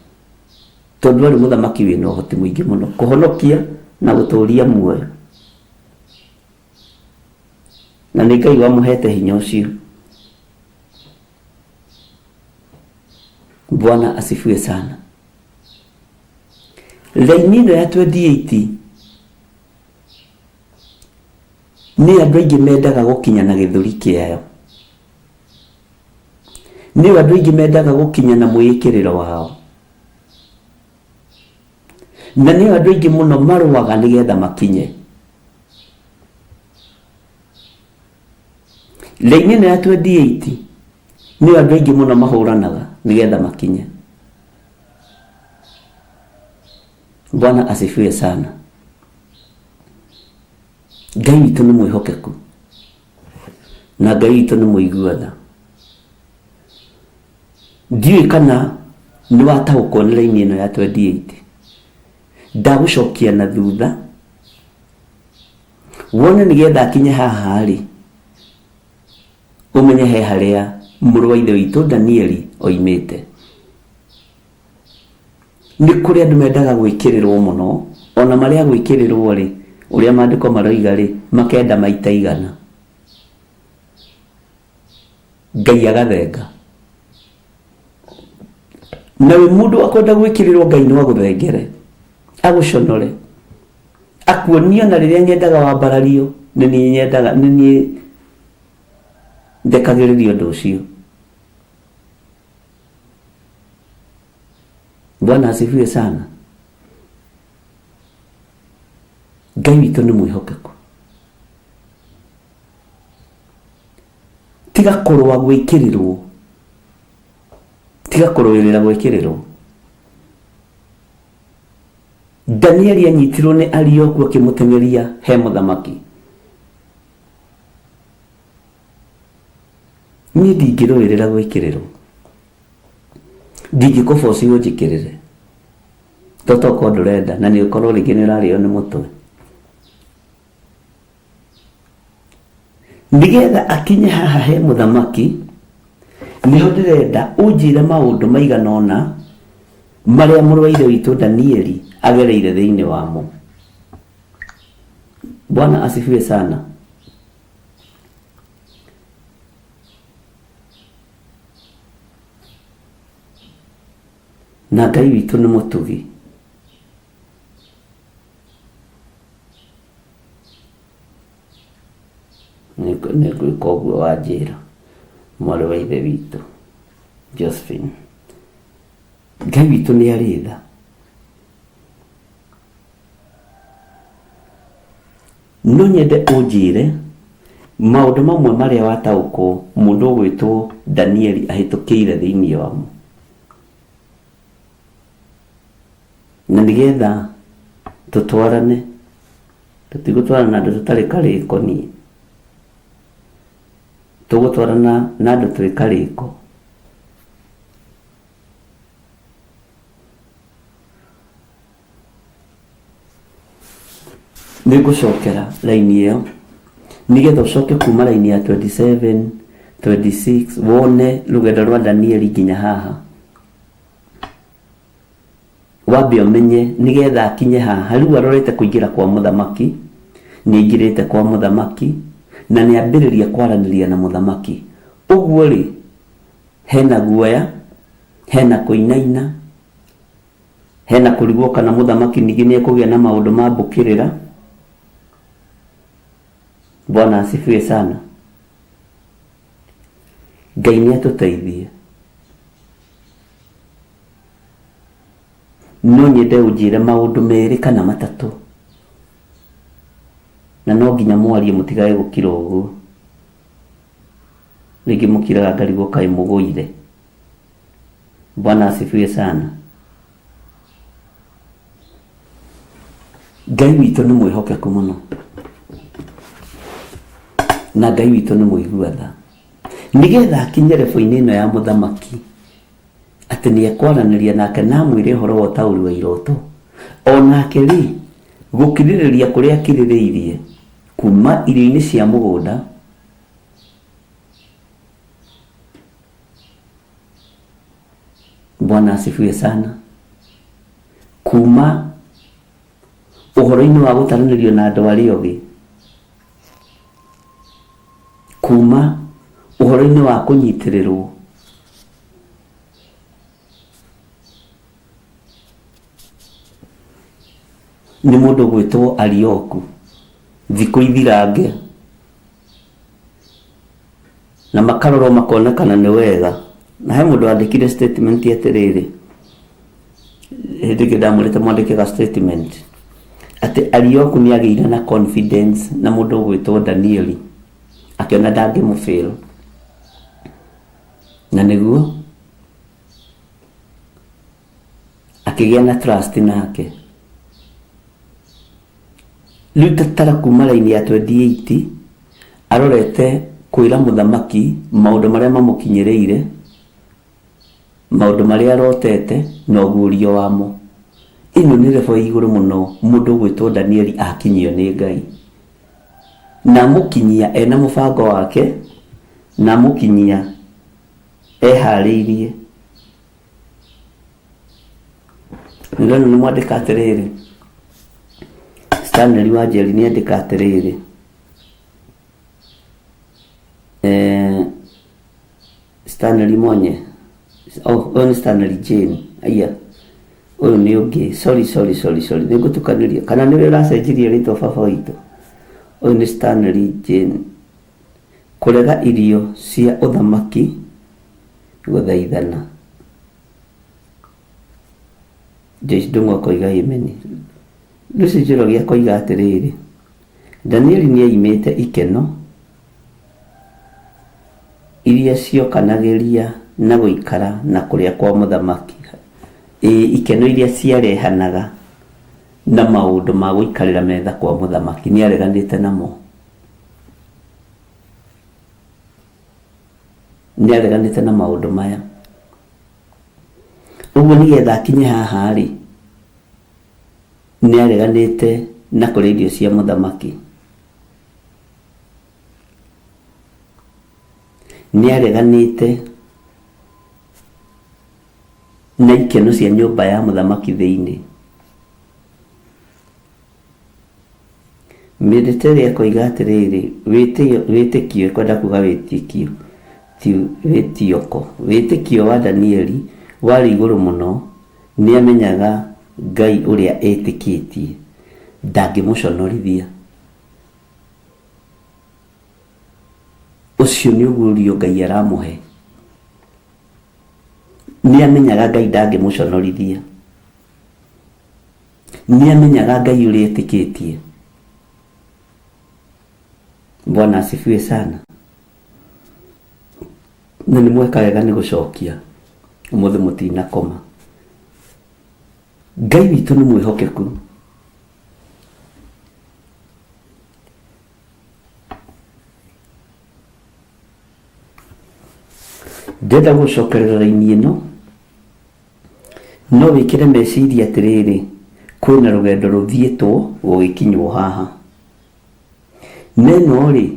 tondũ arĩ mũthamaki wĩna ũhoti mũingĩ mũno kũhonokia na gũtũria muoyo, na nĩ Ngai wamũhete hinya ũcio. Bwana asifiwe sana. Raini ĩno ya 28 nĩ andũ aingĩ mendaga gũkinya na gĩthũri kĩayo, nĩ andũ aingĩ mendaga gũkinya na mwĩĩkĩrĩro wao, na nĩ andũ aingĩ mũno marũaga nĩgetha makinye. Raini ĩno ya 28 nĩ andũ aingĩ mũno mahũranaga nĩgetha makinye. Bwana asifiwe sana. Ngai witũ nĩ mwĩhokeku na Ngai witũ nĩ mũigua tha. Ndiũĩ kana nĩ wataũkwo nĩ raini ĩno ya 28. Ndagũcokia na thutha wone nĩgetha akinye haha rĩ, ũmenye he harĩa mũrũ wa ithe witũ Danieli oimĩte. Nĩ kũrĩ andũ mendaga gwĩkĩrĩrwo mũno, ona marĩa gwĩkĩrĩrwo rĩ, ũrĩa maandĩko maroiga rĩ, makenda maita igana. Ngai agathenga. Na wĩ mũndũ wa kwenda gwĩkĩrĩrwo, Ngai no agũthengere, agũconore, akuonie ona rĩrĩa nyendaga wambarario, nĩ niĩ nyendaga, nĩ niĩ ndekagĩrĩria ũndũ ũcio. Bwana asifiwe sana. Ngai witũ nĩ mwĩhokeku. Tiga kũrũa gwĩkĩrĩrwo, tiga kũrũĩrĩra gwĩkĩrĩrwo. Danieli anyitirwo nĩ Arioku akĩmũteng'eria he mũthamaki. Niĩ ndingĩrũĩrĩra gwĩkĩrĩrwo, ndingĩkũboci ũnjĩkĩrĩre, to tokorwo ndũrenda na nĩ ũkorwo rĩngĩ nĩ ũrarĩo nĩ mũtwe. Nĩgetha akinye haha he mũthamaki, nĩho ndĩrenda ũnjĩre maũndũ maigana ũna marĩa mũrũ wa ithe witũ Danieli agereire thĩinĩ wamo. Bwana asifiwe sana. Na Ngai witũ nĩ mũtugi. Nĩngwĩka ũguo wanjĩra, mwarĩ wa ithe witũ Josephine. Ngai witũ nĩ arĩ tha. No nyende ũnjĩre maũndũ mamwe marĩa wataũkwo mũndũ ũgwĩtwo Danieli ahĩtũkĩire thĩinĩ wamo. Na nĩgetha tũtwarane, tũtigũtwarana na andũ tũtarĩ karĩko niĩ. Tũgũtwarana na andũ twĩ karĩko. Nĩ ngũcokera raini ĩyo nĩgetha ũcoke kuma raini ya 27, 26 wone rũgendo rwa Danieli nginya haha. Wambe ũmenye nĩgetha akinye haha, rĩu arorete kũingĩra kwa mũthamaki, nĩ aingĩrĩte kwa mũthamaki na nĩ ambĩrĩria kwaranĩria na mũthamaki. Ũguo rĩ, hena guoya, hena kũinaina, hena kũrigwo kana mũthamaki ningĩ nĩ ekũgĩa na maũndũ ma mbũkĩrĩra. Bwana asifiwe sana. Ngai nĩ atũteithie. No nyende ũnjĩre maũndũ merĩ kana matatũ, na no nginya mwarie mũtigage gũkira ũguo. Rĩngĩ mũkiraga ngarigwo kaĩ mũgũire. Bwana asifiwe sana. Ngai Ngai witũ nĩ mwĩhokeku mũno na Ngai witũ nĩ mũigua tha, nĩgetha akinye rebo-inĩ ĩno ya mũthamaki atĩ nĩ ekwaranĩria nake na amwĩre ũhoro wa ũtaũri wa iroto. O nake rĩ, gũkirĩrĩria kũrĩa akirĩrĩirie kuma irio-inĩ cia mũgũnda Bwana asifiwe sana, kuma ũhoro-inĩ wa gũtaranĩrio na andũ arĩa ogĩ, kuma ũhoro-inĩ wa kũnyitĩrĩrwo nĩ mũndũ ũgwĩtwo Arioku, thikũ ithirange na makarorwo makonekana nĩ wega. Na he mũndũ wandĩkire statement atĩrĩrĩ, hĩndĩ ĩngĩ ndamwĩrĩte mwandĩke ga statement atĩ Arioku nĩ agĩire na confidence na mũndũ ũgwĩtwo Danieli, akĩona ndangĩmũfail, na nĩguo akĩgĩa na trust nake. Rĩu tatara kuma raini ya 28 arorete kwĩra mũthamaki maũndũ marĩa mamũkinyĩrĩire, maũndũ marĩa arotete na ũguũrio wamo. Ĩno nĩ level ya igũrũ mũno mũndũ ũgwĩtwo Danieli akinyio nĩ Ngai. Na amũkinyia ena mũbango wake, na amũkinyia eharĩirie. Nĩndona nĩ mwandĩka atĩrĩrĩ, Stanley Wanjeri nĩ andĩka atĩrĩrĩ, eh, Stanley Monye, oh, ũyũ nĩ Stanley Jane, aya ũyũ nĩ ũngĩ, sorry sorry sorry sorry, nĩ ngũtukanĩria, kana nĩwe ũracenjirie rĩtwa baba witũ, ũyũ nĩ Stanley Jane, kũrega irio cia ũthamaki gũthaithana. Joyce Ndung'u akoiga amen. Lucy Njoroge akoiga atĩrĩrĩ, Danieli nĩ aimĩte ikeno iria ciokanagĩria na gũikara na kũrĩa kwa mũthamaki. Ĩĩ, ikeno iria ciarehanaga na maũndũ ma gũikarĩra metha kwa mũthamaki nĩ areganĩte namo. Nĩ areganĩte na maũndũ maya. Ũguo nĩgetha akinye haha-rĩ, nĩ areganĩte na kũrĩa irio cia mũthamaki. Nĩ areganĩte na ikeno cia nyũmba ya mũthamaki thĩinĩ. Mĩndĩtĩrĩ akoiga atĩrĩrĩ, wĩtĩkio, ĩkwenda kuga wĩtĩkio, ti wĩtioko. Wĩtĩkio wa Danieli warĩ igũrũ mũno, nĩamenyaga Ngai ũrĩa etĩkĩtie ndangĩmũconorithia. Ũcio nĩ ũguũrio Ngai aramũhe. Nĩamenyaga Ngai ndangĩmũconorithia. Nĩ amenyaga Ngai ũrĩa etĩkĩtie. Bwana asifiwe sana. Na nĩ mweka wega nĩ gũcokia ũmũthĩ mũtinakoma. Ngai witũ nĩ mwĩhokeku. Ndĩrenda gũcokerera raini ĩno. No wĩkĩre meciria atĩrĩrĩ, kwĩna rũgendo rũthiĩtwo gũgĩkinywo haha. Na ĩno-rĩ,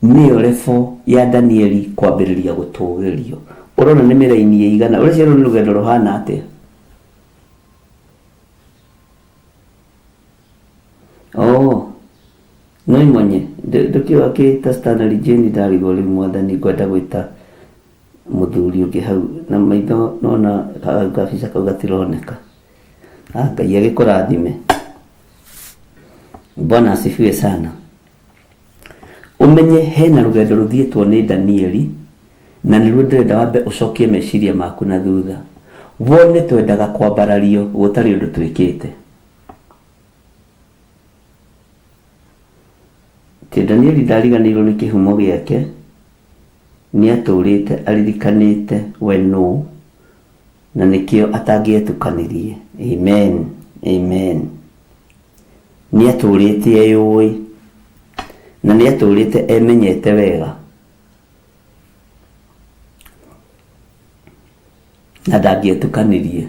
nĩyo level ya Danieli kwambĩrĩria gũtũgĩrio. Ũrona nĩ mĩraini ĩigana, ũreciria rũrũ nĩ rũgendo rũhana atĩa? Oh, no imonye, ndũkĩũĩ akĩta Stanley Jane ndarigwo rĩu mwathani ngwenda gwĩta Mũthuri ũngĩ hau na maitho nona gabica kau gatironeka. Ah, Ngai agĩkũrathime. Bwana asifiwe sana. Ũmenye hena rũgendo rũthiĩtwo nĩ Danieli na nĩruo ndĩrenda wambe ũcokie meciria maku na thutha. Wone twendaga kwambarario gũtarĩ ũndũ twĩkĩte. Atĩ Danieli ndariganĩirwo nĩ kĩhumo gĩake, nĩatũũrĩte aririkanĩte we nũ, na nĩkĩo atangĩetukanirie. Amen. Amen. Nĩ atũrĩte eyũĩ na nĩ atũrĩte emenyete wega na ndangĩetukanirie.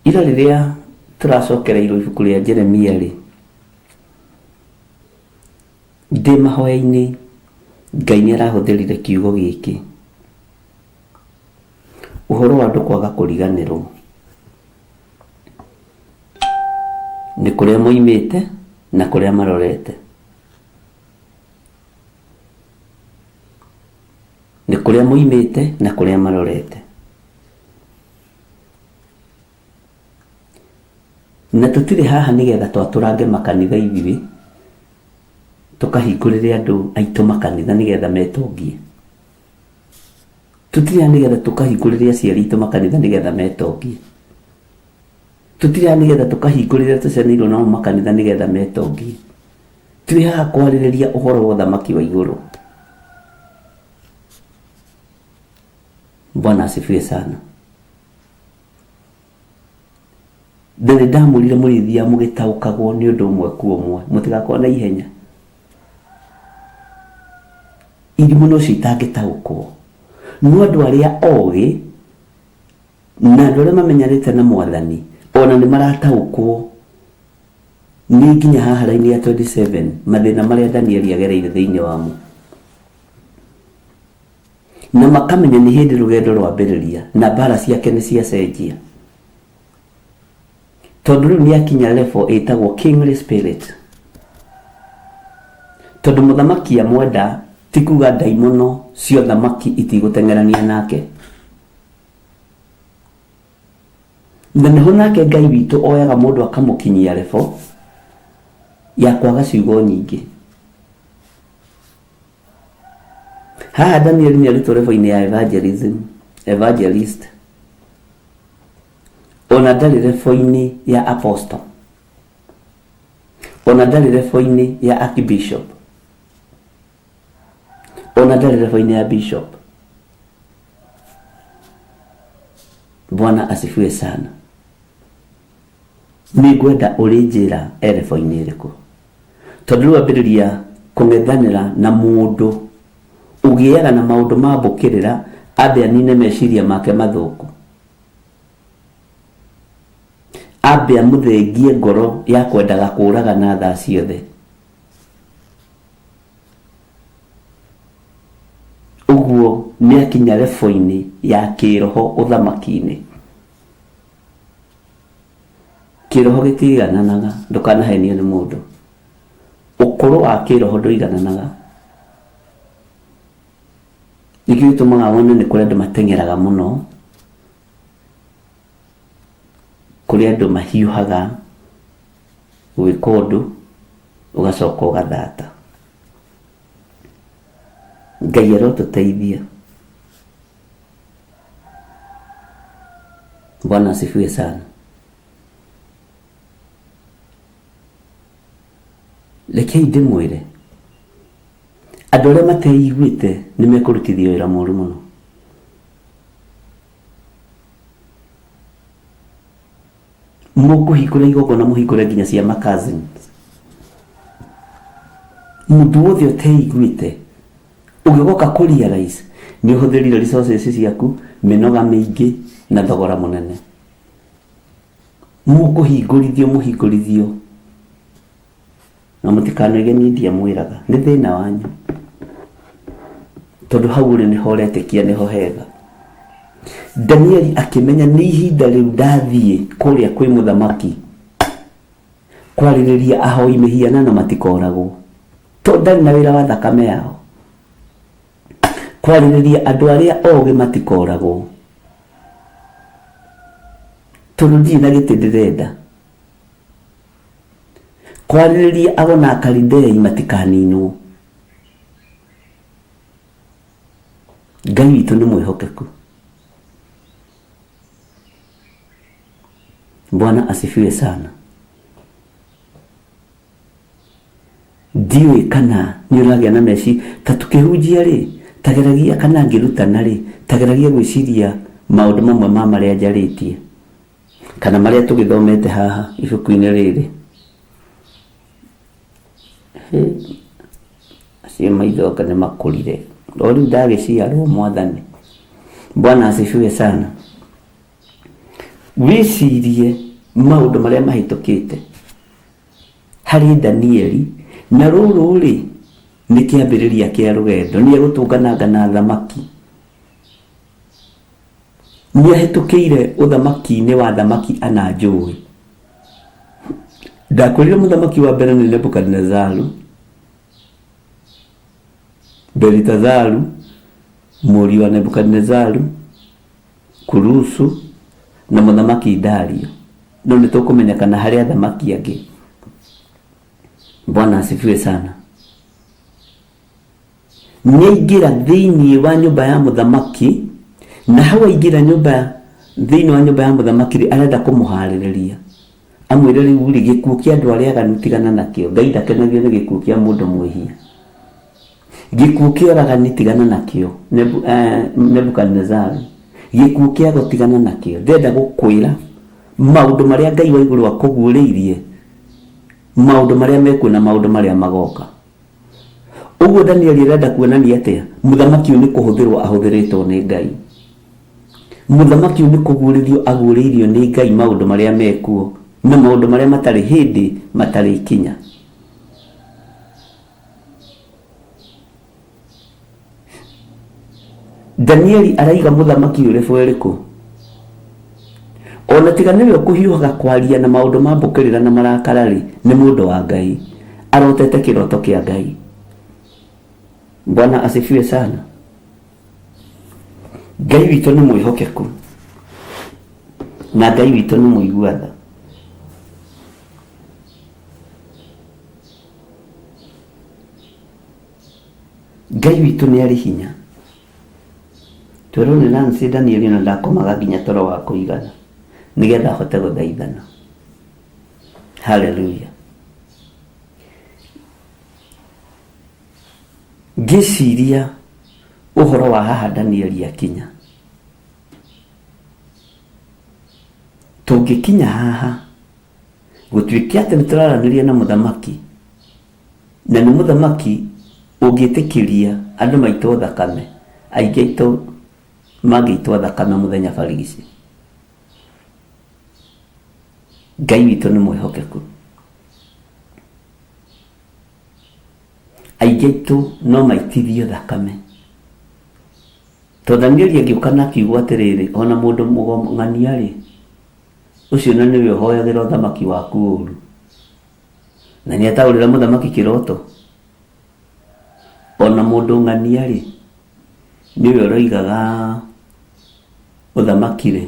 Ira rĩrĩa tũracokereirwo ibuku rĩa Jeremia rĩ, ndĩ mahoya-inĩ Ngai nĩ arahũthĩrire kiugo gĩkĩ, ũhoro wa andũ kwaga kũriganĩrwo nĩ kũrĩa moimĩte na kũrĩa marorete. Nĩ kũrĩa moimĩte na kũrĩa marorete. Na tũtirĩ haha nĩgetha twatũrange makanitha ithuĩ, tũkahingũrĩre andũ aitũ makanitha nĩgetha metongie. Tũtirĩ haha nĩgetha tũkahingũrĩre aciari aitũ makanitha nĩgetha metongie. Tũtirĩ haha nĩgetha tũkahingũrĩre tũciaranĩirwo nao makanitha nĩgetha metongie. Twĩ haha kwarĩrĩria ũhoro wa ũthamaki wa igũrũ. Bwana asifiwe sana. Na nĩ ndamwĩrire mũrĩthiaga mũgĩtaũkagwo nĩ ũndũ ũmwe kwa ũmwe, mũtigakorwo na ihenya. Irimũ nocio itangĩtaũkwo. No andũ arĩa ogĩ na andũ arĩa mamenyanĩte na mwathani ona nĩ marataũkwo nĩ nginya haha raini ya 27 mathĩna marĩa Danieli agereire thĩinĩ wamo. Na makamenya nĩ hĩndĩ rũgendo rwambĩrĩria na mbara ciake nĩ ciacenjia. Tondũ rĩu nĩ akinya level ĩtagwo kingly spirit. Tondũ mũthamaki amwenda ti kuga ndaimono cia ũthamaki itigũteng'erania nake. Na nĩho nake Ngai witũ oyaga mũndũ akamũkinyia level ya kwaga ciugo nyingĩ. Haha Daniel nĩ arutwo level-inĩ ya evangelism, evangelist. Ona ndarĩ level-inĩ ya apostle. Ona ndarĩ level-inĩ ya archbishop. Ona ndarĩ level-inĩ ya bishop. Bwana asifiwe sana. Nĩngwenda ũrĩnjĩra e level-inĩ ĩrĩkũ. Tondũ rĩu ambĩrĩria kũng'ethanĩra na mũndũ ũgĩaga na maũndũ ma mbũkĩrĩra ambe anine meciria make mathũku. Ambe amũthengie ngoro ya kwendaga kũragana thaa ciothe. Ũguo nĩ akinya level-inĩ ya kĩroho ũthamaki-inĩ. Kĩroho gĩtiigananaga, ndũkanahenio nĩ mũndũ. Ũkũrũ wa kĩroho ndũigananaga. Nĩkĩo gĩtũmaga wone nĩ kũrĩ andũ mateng'eraga mũno, kũrĩ andũ mahiũhaga gwĩka ũndũ ũgacoka ũgathata. Ngai arotũteithia. Bwana asifiwe sana. Rekei ndĩmwĩre, andũ arĩa mateiguĩte nĩ mekũrutithio wĩra mũru mũno. Mũkũhingũra igongona mũhingũre nginya cia ma cousins. Mũndũ wothe ũteiguĩte ũgĩgoka kũ realize nĩ ũhũthĩrire resources ciaku, mĩnoga mĩingĩ na thogora mũnene. Mũkũhingũrithio mũhingũrithio na mũtikanoige niĩ ndiamwĩraga, nĩ thĩna wanyu. Tondũ hau ũrĩ nĩho ũretĩkia nĩho hega. Danieli akĩmenya nĩ ihinda rĩu ndathiĩ kũrĩa kwĩ mũthamaki kwarĩrĩria ahoi mĩhianano matikoragwo, tondũ ndarĩ na wĩra wa thakame yao. Kwarĩrĩria andũ arĩa ogĩ matikoragwo, tondũ ndirĩ na gĩtĩ ndĩrenda. Kwarĩrĩria ago na Akalidei matikaninwo. Ngai witũ nĩ mwĩhokeku. Bwana asifiwe sana. Ndiũĩ kana nĩ ũragĩa na meci ta tũkĩhunjia rĩ, ta geragia kana ngĩrutana rĩ, ta geragia gwĩciria maũndũ mamwe ma marĩa njarĩtie. Kana marĩa tũgĩthomete haha ibuku-inĩ rĩrĩ. Hĩ, acio maitho anga nĩ makũrire. O rĩu ndagĩciarwo mwathani. Bwana asifiwe sana. Wĩcirie maũndũ marĩa mahĩtũkĩte harĩ Danieli, na rũrũ rĩ nĩ kĩambĩrĩria kĩa rũgendo. Nĩ egũtũngananga na athamaki. Nĩ ahĩtũkĩire ũthamaki-inĩ wa athamaki ana njũĩ. Ndakwĩrire mũthamaki wa mbere nĩ Nebukadinezaru, Belitazaru, mũriũ wa Nebukadinezaru, Kurusu, na mũthamaki Dario. No nĩ tũkũmenya kana harĩ athamaki angĩ. Bwana asifiwe sana. Nĩ aingĩra thĩinĩ wa nyũmba ya mũthamaki, na hau aingĩra nyũmba thĩinĩ wa nyũmba ya mũthamaki rĩ, arenda kũmũharĩrĩria amwĩre rĩu rĩ, gĩkuũ kĩa andũ arĩa aganu tigana nakĩo. Ngai ndakenagio nĩ gĩkuũ kĩa mũndũ mwĩhia. Gĩkuũ kĩa oragani tigana nakĩo, Nebukadnezaru. Gĩkuũ kĩa ago tigana nakĩo. Ndĩrenda gũkwĩra maũndũ marĩa Ngai wa igũrũ akũguũrĩirie, maũndũ marĩa mekuo na maũndũ marĩa magoka. Ũguo Danieli arenda kuonania atĩa? Mũthamaki ũyũ nĩ kũhũthĩrwo ahũthĩrĩtwo nĩ Ngai. Mũthamaki ũyũ nĩ kũguũrĩrio aguũrĩirio nĩ Ngai maũndũ marĩa mekuo na maũndũ marĩa matarĩ hĩndĩ matarĩkinya. Danieli araiga mũthamaki ũyũ level ĩrĩkũ? Ona tiga nĩwe ũkũhiũhaga kwaria na maũndũ ma mbũkĩrĩra na marakara-rĩ, nĩ mũndũ wa Ngai. Arotete kĩroto kĩa Ngai. Bwana asifiwe sana. Ngai witũ nĩ mwĩhokeku na Ngai witũ nĩ mũigua tha. Ngai witũ nĩ arĩ hinya. Twerwo nĩ Nancy Danieli ona ndakomaga nginya toro wa kũigana nĩgetha ahote gũthaithana. Haleluya. Ngĩciria ũhoro wa haha Danieli akinya, tũngĩkinya haha gũtuĩke atĩ nĩ tũraranĩria na mũthamaki Na nĩ mũthamaki ũngĩtĩkĩria andũ maitwo thakame, aingĩ aitũ mangĩitwo thakame mũthenya barigici. Ngai witũ nĩ mwĩhokeku. Aingĩ aitũ no maitithio thakame. Tondũ Danieli agĩũka na akiuga atĩrĩrĩ, ona mũndũ mũgania-rĩ, ũcio na nĩwe ũhoyagĩra ũthamaki waku ũru. Na nĩ ataũrĩra mũthamaki kĩroto? Ona mũndũ ng'ania-rĩ, nĩwe ũroigaga ũthamaki-rĩ,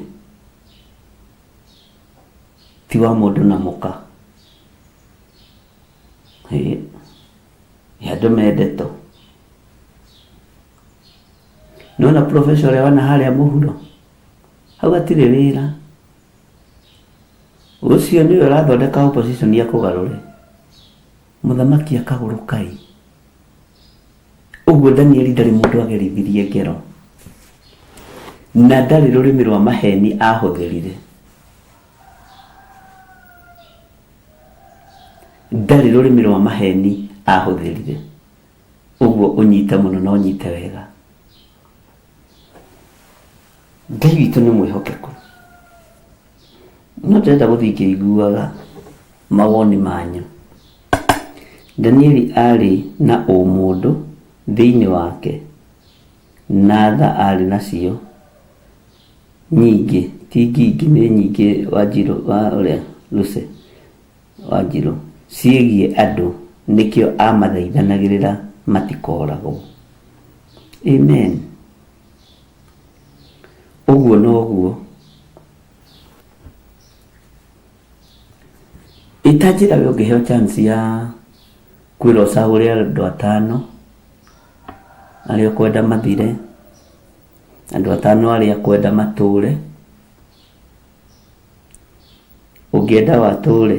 ti wa mũndũ na mũka. Ĩ, andũ me ndeto. Nĩwona professor ũrĩa wona harĩa mũhuro? Hau hatirĩ wĩra. Ũcio nĩwe ũrathondeka opposition akũgarũre. Mũthamaki akagũrũka ĩ. Ũguo Danieli ndarĩ mũndũ agerithirie ngero. Na ndarĩ rũrĩmĩ rwa maheni ahũthĩrire. Ndarĩ rũrĩmĩ rwa maheni ahũthĩrire. Ũguo ũnyite mũno na ũnyite wega. Ngai witũ nĩ mwĩhokeku. No ndĩrenda gũthiĩ ngĩiguaga mawoni manyu. Danieli aarĩ na ũmũndũ thĩinĩ wake na tha aarĩ nacio nyingĩ, ti ngingĩ nĩ nyingĩ Wanjirũ wa ũrĩa Lucy Wanjirũ, ciĩgiĩ andũ nĩkĩo amathaithanagĩrĩra matikoragwo. Amen. Ũguo noguo. Ĩ ta njĩra we ũngĩheo chance ya kwĩrwo ũcagũre andũ atano arĩa ũkwenda mathire, andũ atano arĩa ũkwenda matũre, ũngĩenda watũre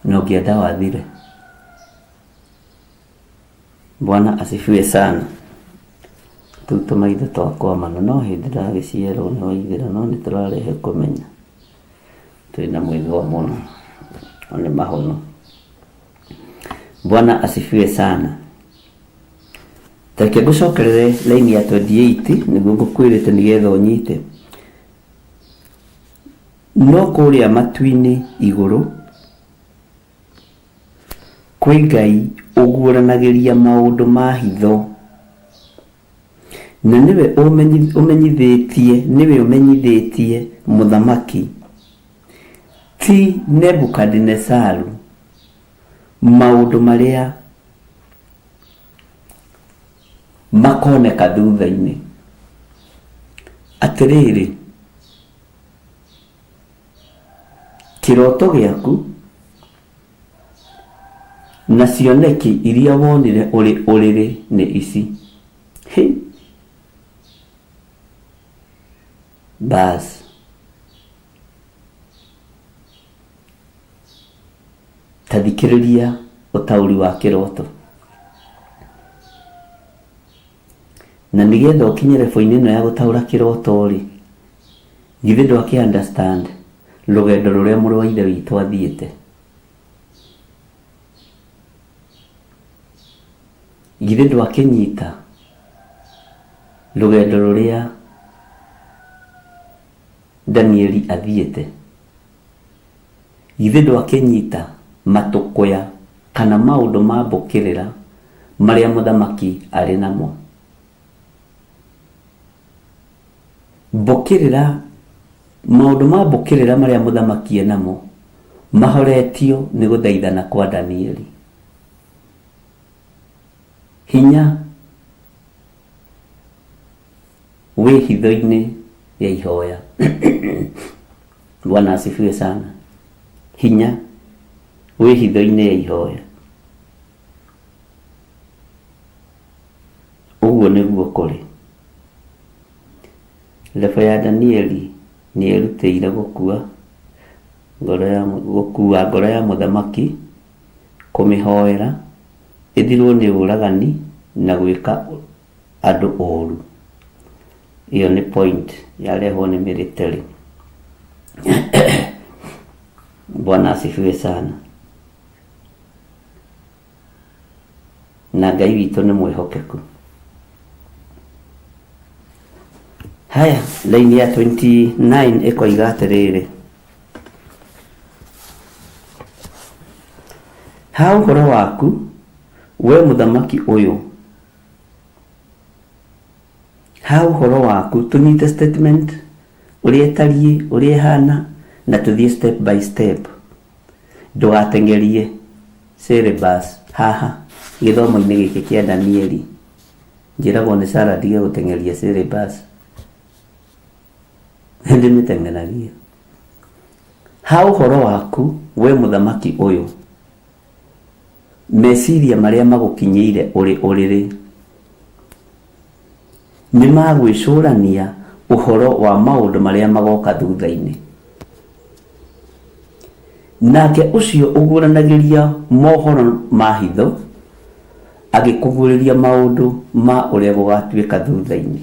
na ũngĩenda wathire. Bwana asifiwe sana. Tũu tũmaitho twakwa mana no hĩndĩ ndagĩciarwo nĩ Waithĩra no nĩ tũrarehe kũmenya. Twĩna mwĩthũa mũno no nĩ mahono. Bwana asifiwe sana. Ta reke ngũcokerere laini ya 28 nĩguo ngũkwĩrĩte nĩgetha ũnyite. No kũrĩa matu-inĩ igũrũ kwĩ Ngai ũguũranagĩria maũndũ ma hitho, na nĩwe ũmenyithĩtie nĩwe ũmenyithĩtie mũthamaki ti Nebukadinezaru maũndũ marĩa makoneka thutha-inĩ. Atĩrĩrĩ, kĩroto gĩaku na cioneki iria wonire ũrĩ ũrĩrĩ nĩ ici. Hĩ! Bas. Ta thikĩrĩria ũtaũri wa kĩroto. Na nĩgetha ũkinye level-inĩ ĩno ya gũtaũra kĩroto-rĩ, githĩ ndwakĩ understand rũgendo rũrĩa mũrũ wa ithe witũ athiĩte? Githĩ ndwakĩnyita rũgendo rũrĩa Danieli athiĩte? Githĩ ndwakĩnyita matũkũya kana maũndũ ma mbũkĩrĩra marĩa mũthamaki arĩ namo? Mbũkĩrĩra, maũndũ ma mbũkĩrĩra marĩa mũthamaki e namo mahoretio nĩ gũthaithana kwa Danieli. Hinya wĩ hitho-inĩ ya ihoya. Bwana asifiwe sana. Hinya wĩ hitho-inĩ ya ihoya. Ũguo nĩguo kũrĩ. Level ya Danieli nĩ erutĩire gũkua ngoro ya gũkua ngoro ya mũthamaki, kũmĩhoera ĩthirwo nĩ ũragani na gwĩka andũ ũru. Ĩyo nĩ point yarehwo nĩ military. Bwana asifiwe sana. Na Ngai witũ nĩ mwĩhokeku. Haya, line ya 29 ĩkoiga atĩrĩrĩ, ha ũhoro waku we mũthamaki ũyũ, ha ũhoro waku, tũnyite statement ũrĩa ĩtariĩ, ũrĩa ĩhana, na tũthiĩ step by step. Ndũgateng'erie syllabus haha gĩthomo-inĩ gĩkĩ kĩa Danieli. Njĩragwo nĩ Sarah ndige gũteng'eria syllabus. Ndĩmĩteng'eragia. Ha ũhoro waku we mũthamaki ũyũ, meciria marĩa magũkinyĩire ũrĩ ũrĩrĩ nĩ ma gwĩcũrania ũhoro wa maũndũ marĩa magoka thutha-inĩ. Nake ũcio ũguũranagĩria mohoro ma hitho agĩkũguũrĩria maũndũ ma ũrĩa gũgatuĩka thutha-inĩ.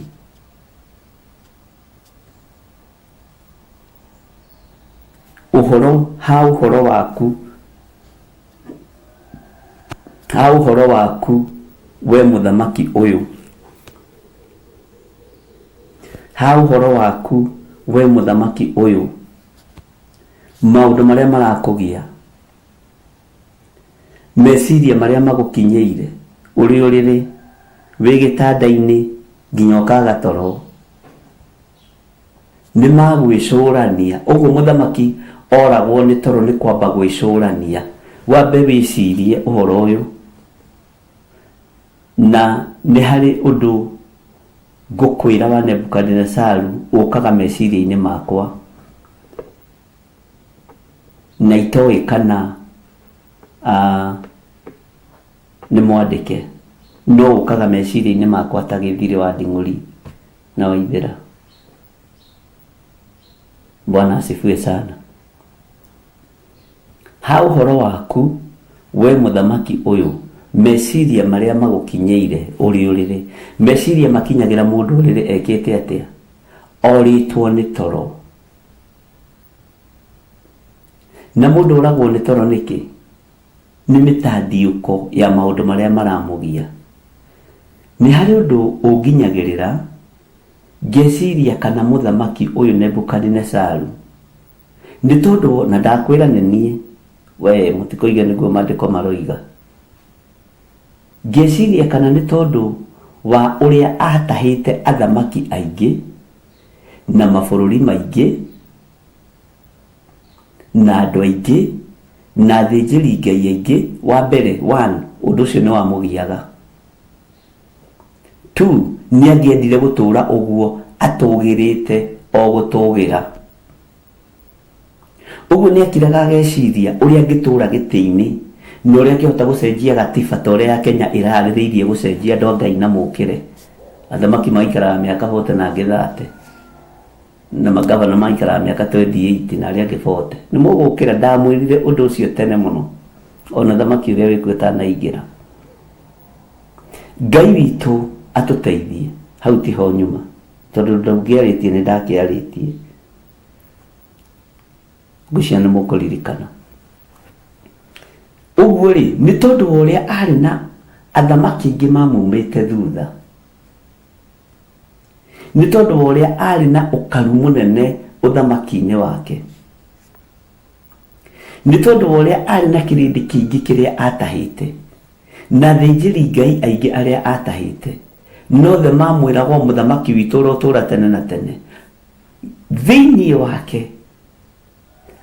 Ũhoro ha ũhoro waku ha ũhoro waku we mũthamaki ũyũ, ha ũhoro waku we mũthamaki ũyũ, maũndũ marĩa marakũgia, meciria marĩa magũkinyĩire ũrĩ ũrĩrĩ, wĩ gĩtanda-inĩ nginya ũkaga toro, nĩ ma gwĩcũrania. Ũguo mũthamaki oragwo nĩ toro nĩ kwamba gwĩcũrania. Wambe wĩcirie ũhoro ũyũ. Na nĩ harĩ ũndũ ngũkwĩra wa Nebukadinezaru ũkaga meciria-inĩ makwa na itoĩ kana nĩ mwandĩke, no ũkaga meciria-inĩ makwa ta gĩthirĩ wa nding'ũri na Waithĩra. Bwana asifiwe sana. Ha ũhoro waku, we mũthamaki ũyũ, Meciria marĩa magũkinyĩire ũrĩ ũrĩrĩ, meciria makinyagĩra mũndũ ũrĩrĩ ekĩte atĩa? Orĩtwo nĩ toro. Na mũndũ oragwo nĩ toro nĩkĩ? Nĩ mĩtandiũko ya maũndũ marĩa maramũgia. Nĩ harĩ ũndũ ũnginyagĩrĩra ngeciria kana mũthamaki ũyũ Nebukadinesaru nĩ tondũ na ndakwĩra nĩ niĩ we mũtikoige nĩguo maandĩko maroiga. Ngeciria kana nĩ tondũ wa ũrĩa atahĩte athamaki aingĩ na mabũrũri maingĩ na andũ aingĩ na athĩnjĩri Ngai aingĩ, wa mbere, one, ũndũ ũcio nĩ wamũgiaga. Two, nĩ angĩendire gũtũũra ũguo atũgĩrĩte o gũtũgĩra. Ũguo nĩ akiraga ageciria ũrĩa angĩtũũra gĩtĩ-inĩ na ũrĩa angĩhota gũcenjia gatiba ta ũrĩa ya Kenya ĩrarĩrĩirie gũcenjia andũ a Ngai na mũkĩre. Athamaki maikaraga mĩaka 40 na angĩ 30 na magavana maikaraga mĩaka 28 na arĩa angĩ 40. Nĩ mũgũkĩra, ndamwĩrire ũndũ ũcio tene mũno ona thamaki ũrĩa wĩkuo ĩtanaingĩra. Ngai witũ atũteithie, hau tiho nyuma tondũ ndũngĩarĩtie nĩ ndakĩarĩtie. Ngwĩciria nĩ mũkũririkana. Ũguo rĩ, nĩ tondũ wa ũrĩa arĩ na athamaki aingĩ mamumĩte thutha, nĩ tondũ wa ũrĩa arĩ na ũkaru mũnene ũthamaki-inĩ wake, nĩ tondũ wa ũrĩa arĩ na kĩrĩndĩ kĩingĩ kĩrĩa atahĩte, na athĩnjĩri Ngai aingĩ arĩa atahĩte, nothe mamwĩragwo mũthamaki witũ ũrotũũra tene na tene. Thĩinĩ wake,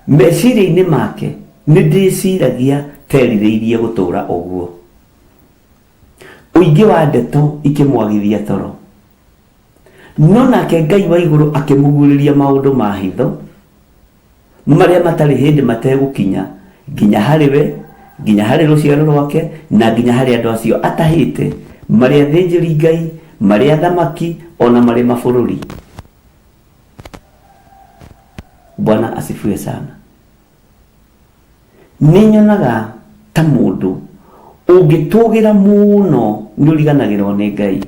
meciria-inĩ make, nĩ ndĩciragia terirĩirie gũtũũra ũguo. Ũingĩ wa ndeto ikĩmwagithia toro. No nake Ngai wa igũrũ akĩmũguũrĩria maũndũ ma hitho, marĩa matarĩ hĩndĩ mategũkinya nginya harĩ we, nginya harĩ rũciaro rwake, na nginya harĩ andũ acio atahĩte, marĩ athĩnjĩri Ngai, marĩ athamaki, o na marĩ mabũrũri. Bwana asifiwe sana. Nĩ nyonaga ta mũndũ ũngĩtũgĩra mũno nĩ ũriganagĩrwo nĩ Ngai.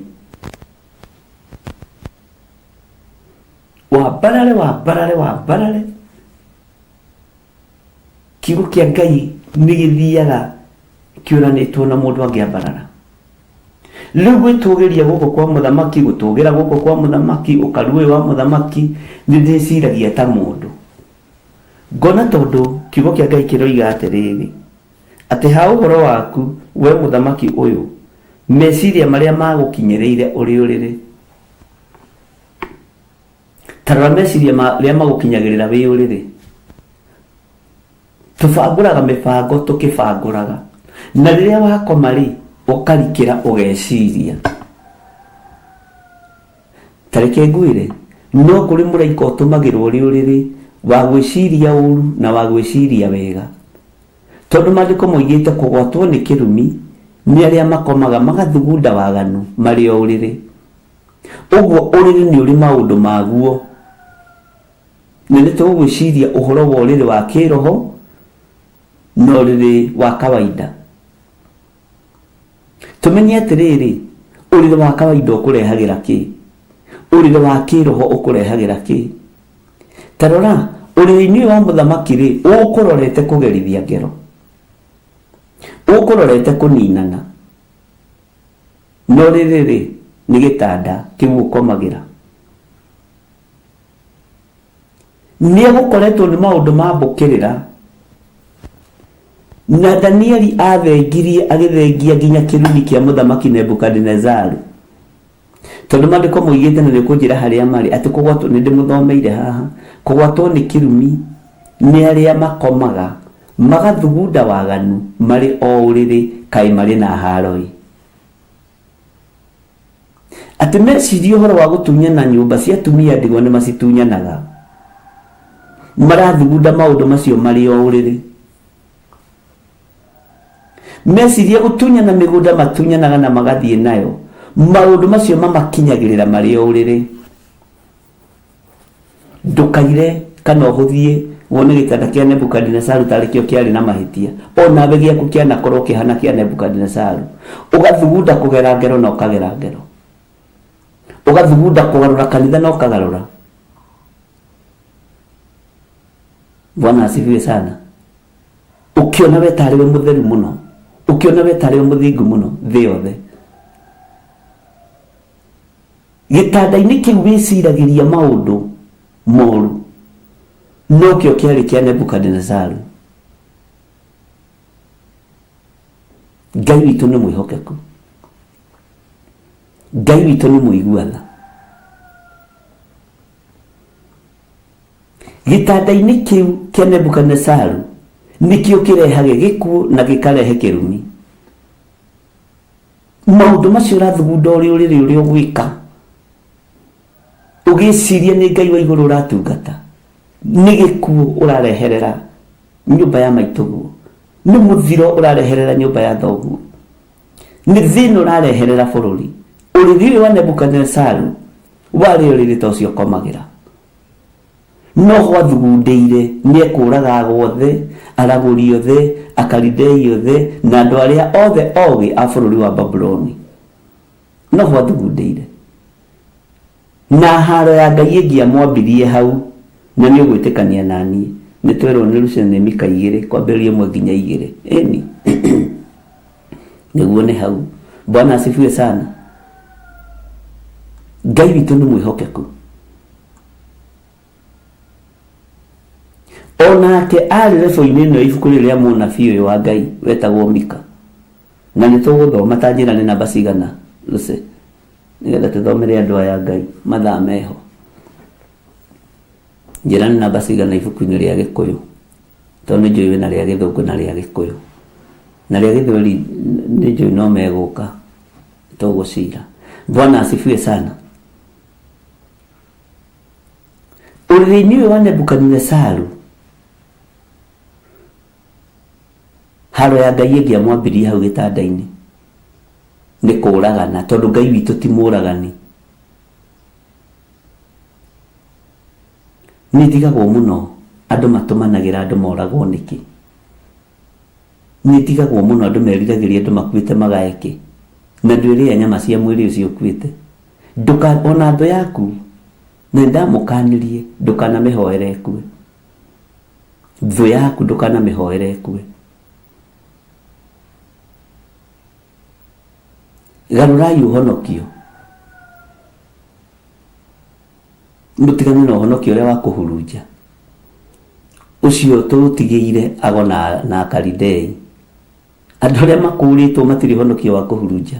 Wambarare, wambarare, wambarare. Kiugo kĩa Ngai nĩ gĩthiaga kĩũranĩtwo na mũndũ angĩambarara. Rĩu gwĩtũgĩria gũkũ kwa mũthamaki, gũtũgĩra gũkũ kwa mũthamaki, ũkaru ũyũ wa mũthamaki, nĩ ndĩciragia ta mũndũ. Ngona tondũ kiugo kĩa Ngai kĩroiga atĩrĩrĩ, atĩ ha ũhoro waku, we mũthamaki ũyũ, meciria marĩa magũkinyĩrĩire ũrĩ ũrĩrĩ. Ta rora meciria marĩa magũkinyagĩrĩra wĩ ũrĩrĩ. Tũbangũraga mĩbango tũkĩbangũraga. Na rĩrĩa wakoma rĩ, ũkarikĩra ũgeciria. Ta reke ngwĩre, no kũrĩ mũraika ũtũmagĩrwo ũrĩ ũrĩrĩ wa gwĩciria ũru na wa gwĩciria wega. Tondũ maandĩko moigĩte kũgwatwo nĩ kĩrumi nĩ arĩa makomaga magathugunda waganu marĩ o ũrĩrĩ. Ũguo ũrĩrĩ nĩ ũrĩ maũndũ maguo. Na nĩ tũgwĩciria ũhoro wa ũrĩrĩ wa kĩroho na ũrĩrĩ wa kawaida. Tũmenye atĩrĩrĩ, ũrĩrĩ wa kawaida ũkũrehagĩra kĩ? Ũrĩrĩ wa kĩroho ũkũrehagĩra kĩ? Ta rora, ũrĩrĩ-inĩ ũyũ wa mũthamaki-rĩ, ũkũrorete kũgerithia ngero, ũkũrorete kũninana, no rĩrĩ-rĩ, nĩ gĩtanda kĩu ũkomagĩra. Nĩ egũkoretwo nĩ maũndũ ma mbũkĩrĩra na Danieli athengirie agĩthengia nginya kĩrumi kĩa mũthamaki Nebukadinezaru tondũ maandĩko moigĩte na nĩ ũkũnjĩra harĩa marĩ atĩ kũgwatwo nĩ ndĩmũthomeire haha kũgwatwo nĩ kĩrumi nĩ arĩa makomaga magathugunda waganu marĩ o ũrĩrĩ kaĩ marĩ na haro-ĩ. Atĩ meciria ũhoro wa gũtunyana nyũmba cia atumia ndigwa nĩ macitunyanaga. Marathugunda maũndũ macio marĩ o ũrĩrĩ. Meciria gũtunyana mĩgũnda matunyanaga na magathiĩ nayo. Maũndũ macio mamakinyagĩrĩra marĩ o ũrĩrĩ. Ndũkaire kana ũhũthie Wone gĩtanda kĩa Nebukadinesaru tarĩ kĩo kĩarĩ na mahĩtia. O nawe gĩaku kĩanakorwo kĩhana kĩa Nebukadinesaru. Ũgathugunda kũgera ngero na ũkagera ngero. Ũgathugunda kũgarũra kanitha na ũkagarũra. Bwana asifiwe sana. Ũkĩona we tarĩ we mũtheru mũno. Ũkĩona we tarĩ we mũthingu mũno thĩ yothe. Gĩtanda-inĩ kĩu wĩciragĩria maũndũ moru nokĩo kĩarĩ kĩa Nebukadinezaru. Ngai witũ nĩ mwĩhokeku. Ngai witũ nĩ mũigua tha. Gĩtanda-inĩ kĩu kĩa Nebukadinezaru nĩkĩo kĩrehage gĩkuũ na gĩkarehe kĩrumi. Maũndũ macio ũrathugunda ũrĩ ũrĩrĩ ũrĩa ũgwĩka, ũgĩciria nĩ Ngai wa igũrũ ũratungata, nĩ gĩkuũ ũrareherera nyũmba ya maitũguo, nĩ mũthiro ũrareherera nyũmba ya thoguo, nĩ thĩna ũrareherera bũrũri. Ũrĩrĩ ũyũ wa Nebukadinezaru warĩ ũrĩrĩ ta ũcio ũkomagĩra. No gwathugundĩire nĩekũũraga ago othe, aragũri othe, Akalidei othe, na andũ arĩa othe ogĩ a bũrũri wa Babuloni. No gwathugundĩire. Na haaro ya Ngai ĩngĩamwambirie hau, na nĩũgwĩtĩkania na niĩ. Nĩtwerwo nĩ Lucy nĩ Mika igĩrĩ, kwambĩrĩria ĩmwe nginya igĩrĩ. Ĩni. Nĩguo nĩ hau. Bwana asifiwe sana. Ngai witũ nĩ mwĩhokeku. O nake arĩ rebo-inĩ ĩno ya ibuku rĩrĩ rĩa mũnabii ũyũ wa Ngai wetagwo Mika. Na nĩ tũgũthoma ta njĩra nĩ namba cigana Lucy, nĩgetha tũthomere andũ aya Ngai mathaa meho. Njĩra nĩ namba cigana ibuku-inĩ rĩa Gĩkũyũ, tondũ nĩ njũĩ wĩna rĩa Gĩthũngũ na rĩa Gĩkũyũ. Na rĩa Gĩthweri nĩ njũĩ no megũka tũgũcira. Bwana asifiwe sana. Ũrĩrĩ-inĩ ũyũ wa Nebukadinesaru, haro ya Ngai ĩngĩamwambirie hau gĩtanda-inĩ nĩ kũragana, tondũ Ngai witũ ti mũragani. Nĩ ndigagwo mũno andũ matũmanagĩra andũ moragwo nĩkĩ. Nĩ ndigagwo mũno andũ meriragĩria andũ makuĩte magae kĩ, na ndwĩrĩa nyama cia mwĩrĩ ũcio ũkuĩte. Ndũka, ona thũ yaku, na nĩndamũkanirie, ndũkanamĩhoere ĩkue. Thũ yaku ndũkanamĩhoere ĩkue. Garũrai ũhonokio. Mũtigane na ũhonokio ũrĩa wa kũhurunja. Ũcio tũũtigĩire ago na, na Akalidei. Andũ arĩa makũũrĩtwo matirĩ ũhonokio wa kũhurunja.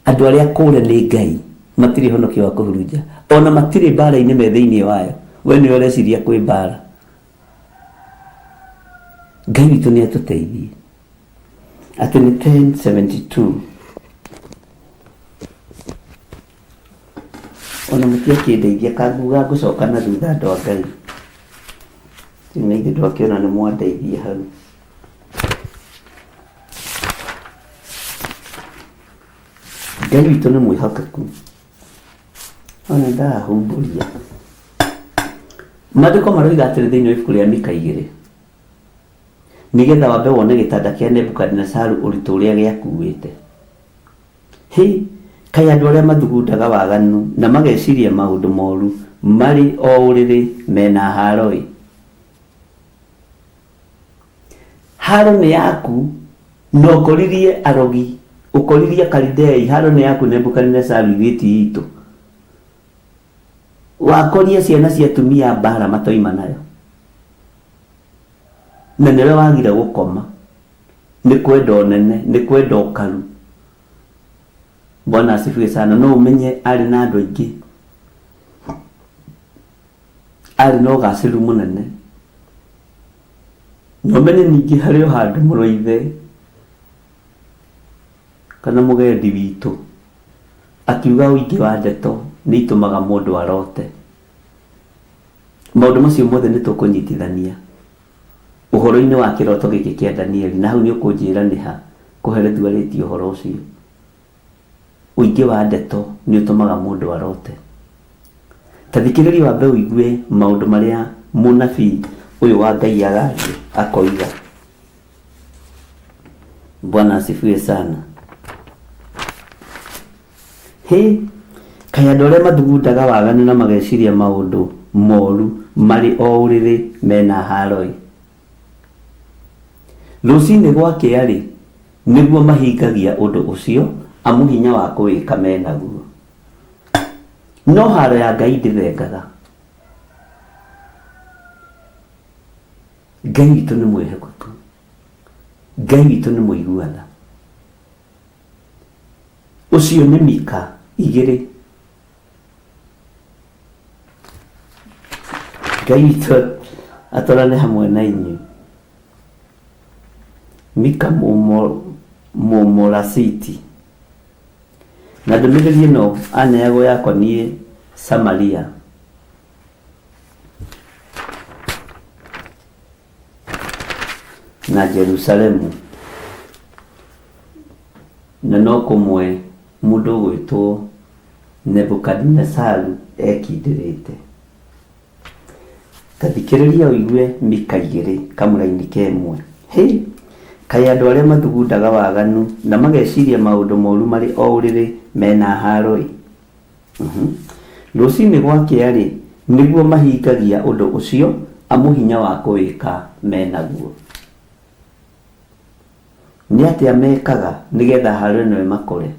Andũ arĩa akũũre nĩ Ngai matirĩ ũhonokio wa kũhurunja. Ona matirĩ mbara-inĩ me thĩinĩ wayo. We nĩwe ũreciria kwĩ mbara. Ngai witũ nĩ atũteithie. Atĩ nĩ 1072. Ona mũtiakĩndeithia kanguga ngũcoka na thutha andũ a Ngai. Rĩu na ithuĩ twakĩona nĩ mwandeithia hau. Ngai witũ nĩ mwĩhokeku. Ona ndahumbũria. Maandĩko maroiga atĩrĩ thĩinĩ wa ibuku rĩa Mika igĩrĩ. Nĩgetha wambe wone gĩtanda kĩa Nebukadinesaru ũritũ ũrĩa gĩakuĩte. Hĩ! Kaĩ andũ arĩa mathugundaga waganu na mageciria maũndũ moru marĩ o ũrĩrĩ me na haaro-ĩ! Haaro nĩ yaku, na ũkoririe arogi, ũkoririe Akalidei, haaro nĩ yaku Nebukadinesaru, ithuĩ ti itũ. Wakoria ciana cia atumia a mbaara matoima nayo, na nĩwe wagire gũkoma. Nĩ kwenda ũnene, nĩ kwenda ũkaru. Bwana asifiwe sana. No ũmenye arĩ na andũ aingĩ, arĩ na ũgacĩru mũnene. Na ũmenye ningĩ harĩ o handũ mũrũ wa ithe kana mũgendi witũ akiuga ũingĩ wa ndeto nĩ itũmaga mũndũ arote. Maũndũ macio mothe nĩ tũkũnyitithania. Ũhoro-inĩ wa kĩroto gĩkĩ kĩa Danieli, na hau nĩ ũkũnjĩra nĩ ha Kohelethu arĩtie ũhoro ũcio. Ũingĩ wa ndeto nĩ ũtũmaga mũndũ arote. Ta thikĩrĩria wambe ũigue maũndũ marĩa Mũnabii ũyũ wa Ngai araria akoiga. Bwana asifiwe sana. Hĩ, kaĩ andũ arĩa mathugundaga waganu na mageciria maũndũ moru marĩ o ũrĩrĩ mena haro-ĩ! Rũcinĩ gwakĩa-rĩ, nĩguo mahingagia ũndũ ũcio, amu hinya wa kũwĩka me naguo. No haro ya Ngai ndĩthengaga. Ngai witũ nĩ mwĩhokeku. Ngai witũ nĩ mũigua tha. Ũcio nĩ Mika igĩrĩ. Ngai witũ atwarane hamwe na inyuĩ. Mika Mũmorasiti. Na ndũmĩrĩri ĩno aneagwo yakoniĩ Samaria. Na Jerusalemu. Na no kũmwe mũndũ ũgwĩtwo Nebukadinezaru ekindĩrĩte. Ta thikĩrĩria ũigue Mika igĩrĩ kamũraini ka ĩmwe. Hĩ! Kaĩ andũ arĩa mathugundaga waganu na mageciria maũndũ moru marĩ o ũrĩrĩ me na haaro-ĩ! Rũcinĩ gwakĩa-rĩ, nĩguo mahingagia ũndũ ũcio, amu hinya wa kũwĩka me naguo. Nĩ atĩa mekaga nĩgetha haaro ĩno ĩmakore?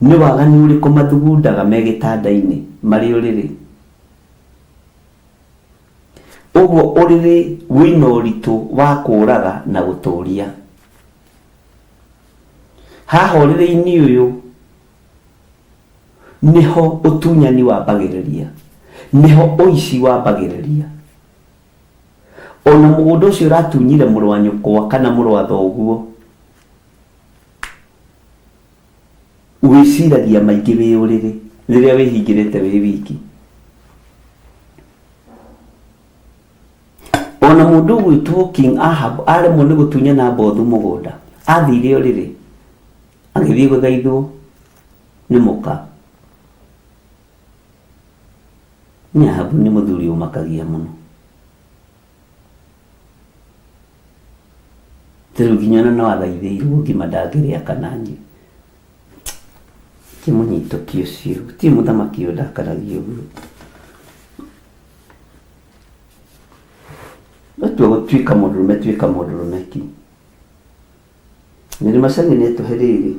Nĩ waganu ũrĩkũ mathugundaga me gĩtanda-inĩ marĩ ũrĩrĩ? Ũguo ũrĩrĩ wĩna ũritũ wa kũũraga na gũtũũria. Haha ũrĩrĩ-inĩ ũyũ nĩho ũtunyani wambagĩrĩria, nĩho ũici wambagĩrĩria. Ona mũgũnda ũcio ũratunyire mũrũ wa nyũkwa kana mũrũ wa thoguo, wĩciragia maingĩ wĩ ũrĩrĩ rĩrĩa wĩhingĩrĩte wĩ wiki. Ona mũndũ ũgwĩtwo King Ahab aremwo nĩ gũtunya Nabothu mũgũnda, athire ũrĩrĩ agĩthiĩ gũthaithwo nĩ mũka. Nĩ Ahabu nĩ mũthuri ũmakagia mũno. Rĩu nginya ona no athaithĩirwo ngima ndangĩrĩa kana anyue. Kĩmũnyitũki ũcio, gũtirĩ mũthamaki ũndakaragia ũguo. Watua gũtuĩka mũndũrũme tuĩka mũndũrũme ki. Mary Macharia nĩ atũhe rĩrĩ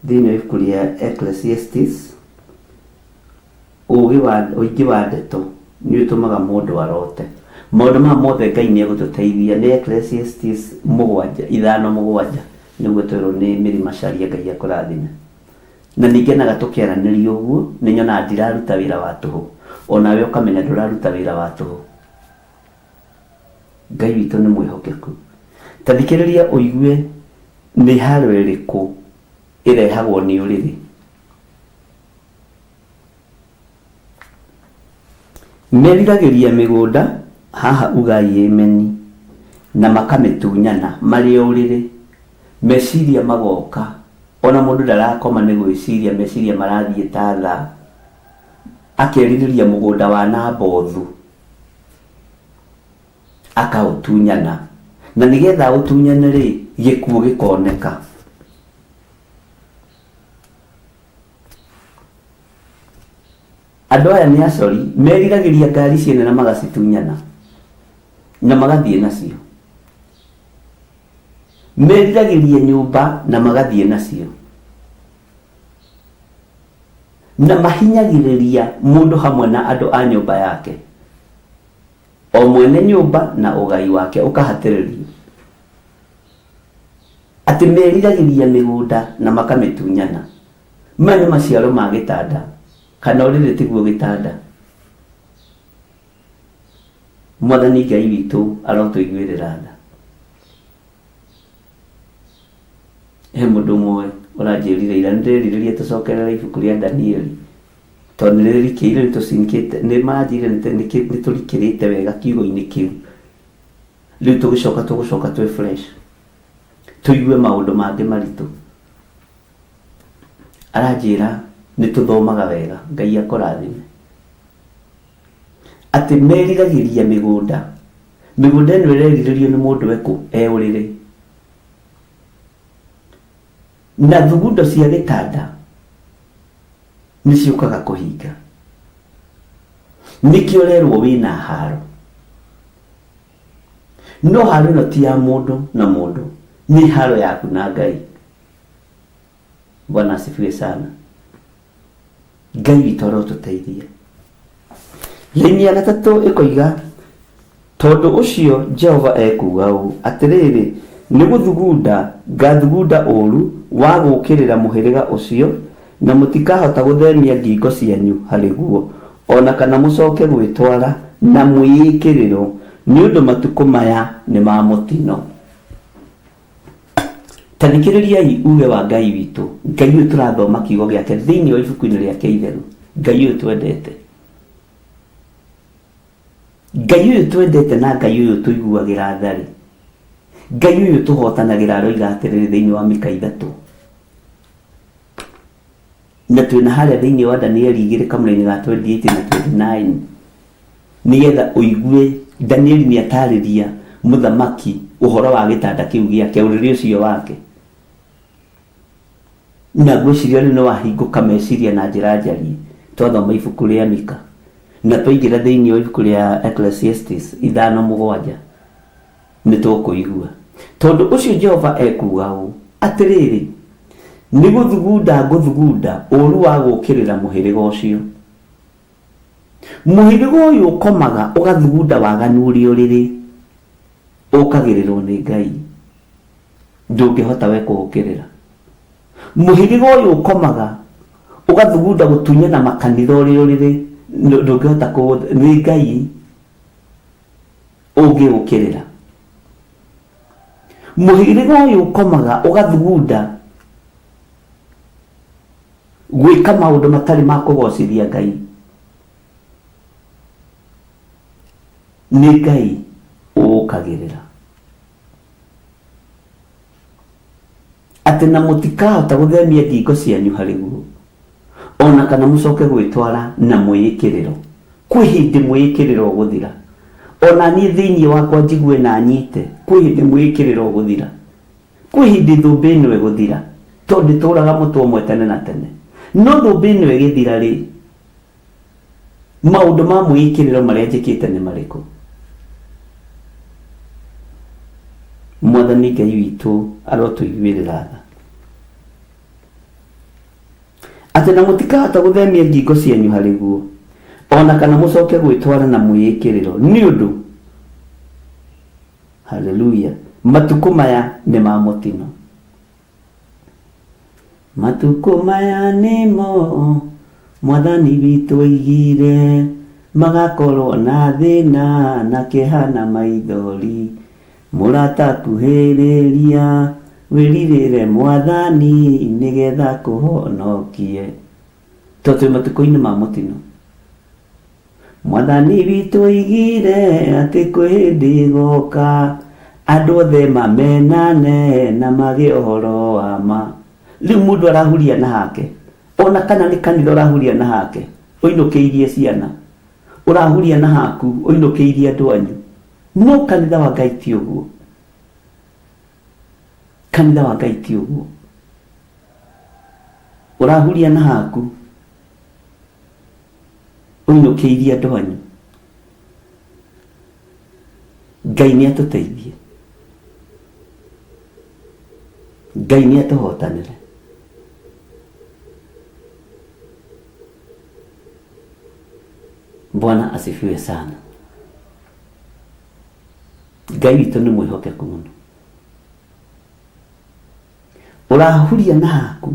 thĩinĩ wa ibuku rĩa Ecclesiastes, ũũgĩ wa ũingĩ wa ndeto nĩ ũtũmaga mũndũ arote. Maũndũ maya mothe Ngai nĩ egũtũteithia nĩ Ecclesiastes mũgwanja, ithano mũgwanja nĩguo twerwo nĩ Mary Macharia Ngai akũrathime. Na nĩ ngenaga tũkĩaranĩria ũguo nĩ nyonaga ndiraruta wĩra wa tũhũ, onawe ũkamenya ndũraruta wĩra wa tũhũ. Ngai witũ nĩ mwĩhokeku. Ta thikĩrĩria ũigue nĩ haro ĩrĩkũ ĩrehagwo nĩ ũrĩrĩ. Meriragĩria mĩgũnda, haha ugai ĩmeni, na makamĩtunyana marĩ o ũrĩrĩ. Meciria magoka, ona mũndũ ndarakoma nĩ gwĩciria meciria marathiĩ ta thaa. Akerirĩria mũgũnda wa Nabothu. Akaũtunyana. Na nĩgetha aũtunyane-rĩ, gĩkuũ gĩkoneka. Andũ aya nĩ acori, meriragĩria ngari ciene na magacitunyana na magathiĩ nacio. Meriragĩria nyũmba na magathiĩ nacio. Na mahinyagĩrĩria mũndũ hamwe na andũ a nyũmba yake. O mwene nyũmba na ũgai wake ũkahatĩrĩrio. Atĩ meriragĩria mĩgũnda na makamĩtunyana. Maya nĩ maciaro ma gĩtanda, kana ũrĩrĩ tiguo gĩtanda. Mwathani Ngai witũ arotũiguĩrĩra tha. He mũndũ ũmwe ũranjĩrire ira, nĩndĩrerirĩria tũcokerere ibuku rĩa Danieli. Tondũ nĩ rĩrikĩire nĩ tũcinkĩte nĩ manjĩrire nĩ tũrikĩrĩte wega kiugo-inĩ kĩu. Rĩu tũgĩcoka tũgũcoka twĩ fresh. Tũigue maũndũ mangĩ maritũ. Aranjĩra nĩ tũthomaga wega, Ngai akũrathime. Atĩ meriragĩria mĩgũnda. Mĩgũnda ĩno ĩrerirĩrio nĩ mũndũ ekũ e ũrĩrĩ. Na thugundo cia gĩtanda nĩ ciũkaga kũhinga. Nĩkĩo ũrerwo wĩna haro. No haro ĩno ti ya mũndũ na mũndũ, nĩ haro yaku na Ngai. Bwana asifiwe sana. Ngai witũ arotũteithia. Raini ya gatatũ ĩkoiga tondũ ũcio Jehova ekuuga ũũ, atĩrĩrĩ, nĩ gũthugunda ngathugunda ũũru wa gũũkĩrĩra mũhĩrĩga ũcio, na mũtikahota gũthemia ngingo cianyu harĩ guo, o na kana mũcoke gwĩtwara na mwĩĩkĩrĩro, nĩ ũndũ matukũ maya nĩ ma mũtino. Ta thikĩrĩriai uge wa Ngai witũ, Ngai ũyũ tũrathoma kiugo gĩake thĩinĩ wa ibuku-inĩ rĩake itheru, Ngai ũyũ twendete. Ngai ũyũ twendete na Ngai ũyũ tũiguagĩra tha-rĩ, Ngai ũyũ tũhotanagĩra aroiga atĩrĩrĩ thĩinĩ wa Mika ithatũ, na twĩna harĩa thĩinĩ wa Danieli igĩrĩ kamũra-inĩ ga 28 na 29 nĩgetha ũigue Danieli nĩ atarĩria mũthamaki ũhoro wa gĩtanda kĩu gĩake ũrĩrĩ ũcio wake na ngwĩciria rĩu nĩ wahingũka meciria na njĩra njariĩ twathoma ibuku rĩa Mika na twaingĩra thĩinĩ wa ibuku rĩa Ecclesiastes 5:7 nĩ tũkũigua. Tondũ ũcio Jehova ekuuga ũũ, Atĩrĩrĩ, nĩ gũthugunda ngũthugunda ũũru wa gũũkĩrĩra mũhĩrĩga ũcio. Mũhĩrĩga ũyũ ũkomaga ũgathugunda waganu ũrĩ ũrĩrĩ, ũkagĩrĩrwo nĩ Ngai, ndũngĩhota we kũũkĩrĩra. Mũhĩrĩga ũyũ ũkomaga ũgathugunda gũtunyana makanitha ũrĩ ũrĩrĩ, ndũngĩhota kũ, nĩ Ngai. Ũngĩũkĩrĩra. Mũhĩrĩga ũyũ ũkomaga ũgathugunda gwĩka maũndũ matarĩ ma kũgocithia Ngai. Nĩ Ngai ũũkagĩrĩra. Atĩ na mũtikahota gũthemia ngingo cianyu harĩ guo, o na kana mũcoke gwĩtwara na mwĩĩkĩrĩro. Kwĩ hĩndĩ mwĩĩkĩrĩro ũgũthira. O na niĩ thĩinĩ wakwa njigue na nyite, kwĩ hĩndĩ mwĩĩkĩrĩro ũgũthira. Kwĩ hĩndĩ thũmbĩ ĩno ĩgũthira, tondũ ndĩtũũraga mũtwe ũmwe tene na tene. No thũmbĩ ĩno ĩgĩthira-rĩ, Maũndũ ma mwĩĩkĩrĩro marĩa njĩkĩte nĩ marĩkũ? Mwathani Ngai witũ arotũiguĩrĩra tha. Atĩ na mũtikahota gũthemia ngingo cianyu harĩ guo, o na kana mũcoke gwĩtwara na mwĩĩkĩrĩro, nĩ ũndũ, haleluya, matukũ maya nĩ ma mũtino. Matukũ maya nĩmo Mwathani witũ oigire magakorwo na thĩna na kĩeha na maithori. Mũrata kuhĩrĩria wĩrirĩre Mwathani nĩgetha akũhonokie. Tondũ twĩ matukũ-inĩ ma mũtino. Mwathani witũ oigire atĩ kwĩ hĩndĩ ĩgoka andũ othe mamenane na mage ũhoro wa ma. Rĩu mũndũ arahuria na hake, ona kana nĩ kanitha ũrahuria na hake, ũinũkĩirie ciana, ũrahuria na haku, ũinũkĩirie andũ anyu. No kanitha wa Ngai ti ũguo. Kanitha wa Ngai ti ũguo. Ũrahuria na haku, ũinũkĩirie andũ anyu. Ngai nĩ atũteithie. Ngai nĩ atũhotanĩre. Bwana asifiwe sana. Ngai witũ nĩ mwĩhokeku mũno. Ũrahuria na haku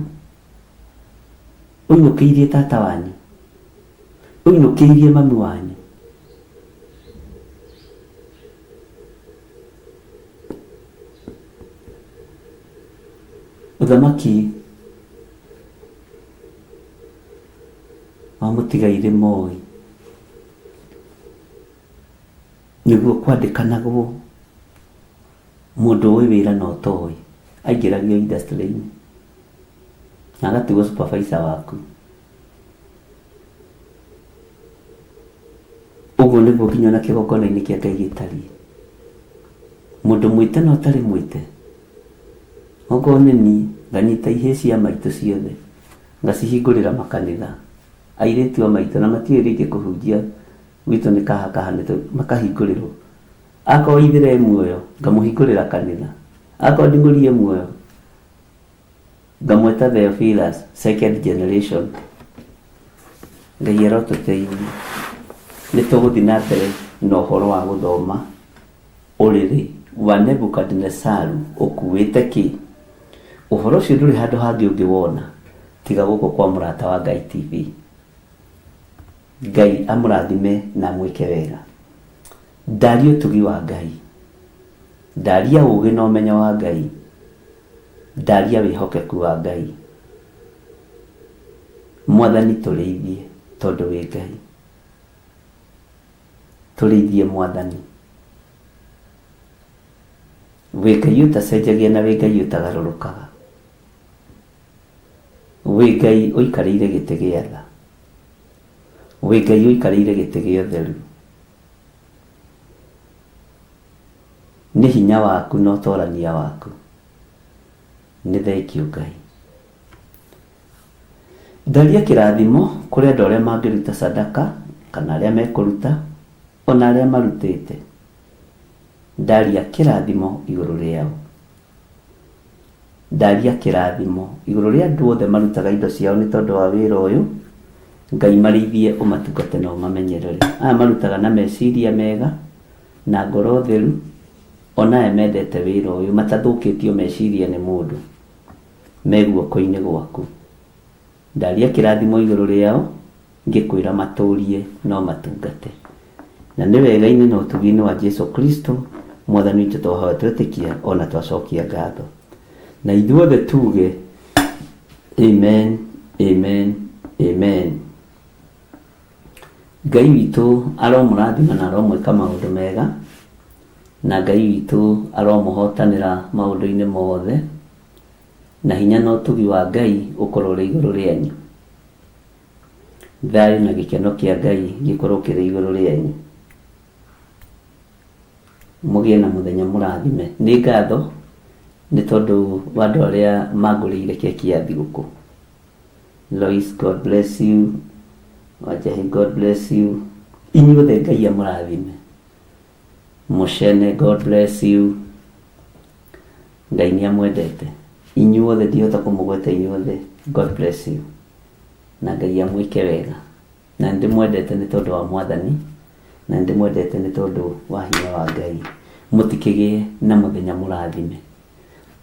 ũinũkĩirie tata wanyu, ũinũkĩirie mami wanyu. Ũthamaki wa mũtigairĩ Moi nĩguo kwandĩkanagwo Mũndũ ũĩ wĩra na ũtoĩ aingĩragio industry-inĩ na agatigwo supervisor waku. Ũguo. Ũguo nĩguo nginya ona kĩgongona-inĩ kĩa Ngai gĩtariĩ. Mũndũ mwĩte na ũtarĩ mwĩte, okorwo nĩ niĩ, nganyita ihĩĩ cia maitũ ciothe, ngacihingũrĩra makanitha. Airĩtu a maitũ na matiũĩ rĩngĩ kũhunjia gwitũ nĩ kaha kaha nĩ makahingũrĩrwo. Akorwo Ithĩra e muoyo, ngamũhingũrĩra kanitha. Akorwo Nding'ũri e muoyo, ngamwĩta Theophilus, second generation. Ngai arotũteithia. Nĩ tũgũthiĩ na mbere na ũhoro wa gũthoma ũrĩrĩ wa Nebukadinesaru ũkuĩte kĩ. Ũhoro ũcio ndũrĩ handũ hangĩ ũngĩwona tiga gũkũ kwa Mũrata wa Ngai TV. Ngai amũrathime na amwĩke wega. Ndaria ũtugi wa Ngai. Ndaria ũgĩ na ũmenyo wa Ngai. Ndaria wĩhokeku wa Ngai. Mwathani tũrĩithie tondũ wĩ Ngai. Tũrĩithie Mwathani. Wĩ Ngai ũtacenjagia na wĩ Ngai ũtagarũrũkaga. Wĩ Ngai ũikarĩire gĩtĩ gĩa tha. Wĩ Ngai ũikarĩire gĩtĩ gĩa ũtheru. Nĩ hinya waku na ũtorania waku. Nĩ thengiũ Ngai. Ndaria kĩrathimo kũrĩ andũ arĩa mangĩruta sadaka kana arĩa mekũruta ona arĩa marutĩte. Ndaria kĩrathimo igũrũ rĩao. Ndaria kĩrathimo igũrũ rĩa andũ othe marutaga indo ciao nĩ tondũ wa wĩra ũyũ. Ngai marĩithie ũmatungate na ũmamenyerere. Aya marutaga na meciria mega na ngoro theru ona aya mendete wĩra ũyũ matathũkĩtio meciria nĩ mũndũ me guoko-inĩ gwaku. Ndaria kĩrathimo igũrũ rĩao ngĩkwĩra matũrie na ũmatungate. Na nĩ wega-inĩ na ũtugi-inĩ wa Jesu Kristo Mwathani witũ twahoya twetĩkia ona twacokia ngatho. Na ithuothe tuge amen, amen, amen. Ngai witũ aromũrathima na aromwĩka maũndũ mega, na Ngai witũ aromũhotanĩra maũndũ-inĩ mothe, na hinya na ũtugi wa Ngai ũkorwo ũrĩ igũrũ rĩanyu. Thayũ na gĩkeno kĩa Ngai gĩkorwo kĩrĩ igũrũ rĩanyu. Mũgĩe na mũthenya mũrathime. Nĩ ngatho nĩ tondũ wa andũ arĩa mangũrĩire keki ya thigũkũ. Lois, God bless you. Wanjahi, God bless you. Inyuothe Ngai amũrathime. Mũcene, God bless you. Ngai nĩ amwendete. Inyuothe ndihota kũmũgweta inyuothe. God bless you. Na Ngai amwĩke wega. Na nĩ ndĩmwendete nĩ tondũ wa Mwathani, na nĩ ndĩmwendete nĩ tondũ wa hinya wa Ngai. Mũtikĩgĩe na mũthenya mũrathime.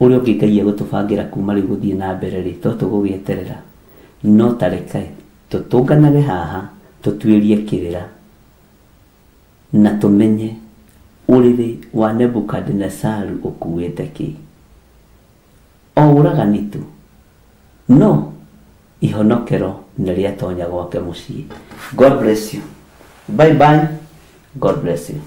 Ũrĩa ũngĩ Ngai egũtũbangĩra kuma rĩu gũthiĩ na mbere rĩ, to tũgũgĩeterera. No ta reke tũtũnganage haha tũtuĩrie kĩrĩra na tũmenye ũrĩrĩ wa Nebukadinesaru ũkuĩte kĩ. O ũragani tu. No ihonokero nĩ rĩatonya gwake mũciĩ. God bless you. Bye bye. God bless you.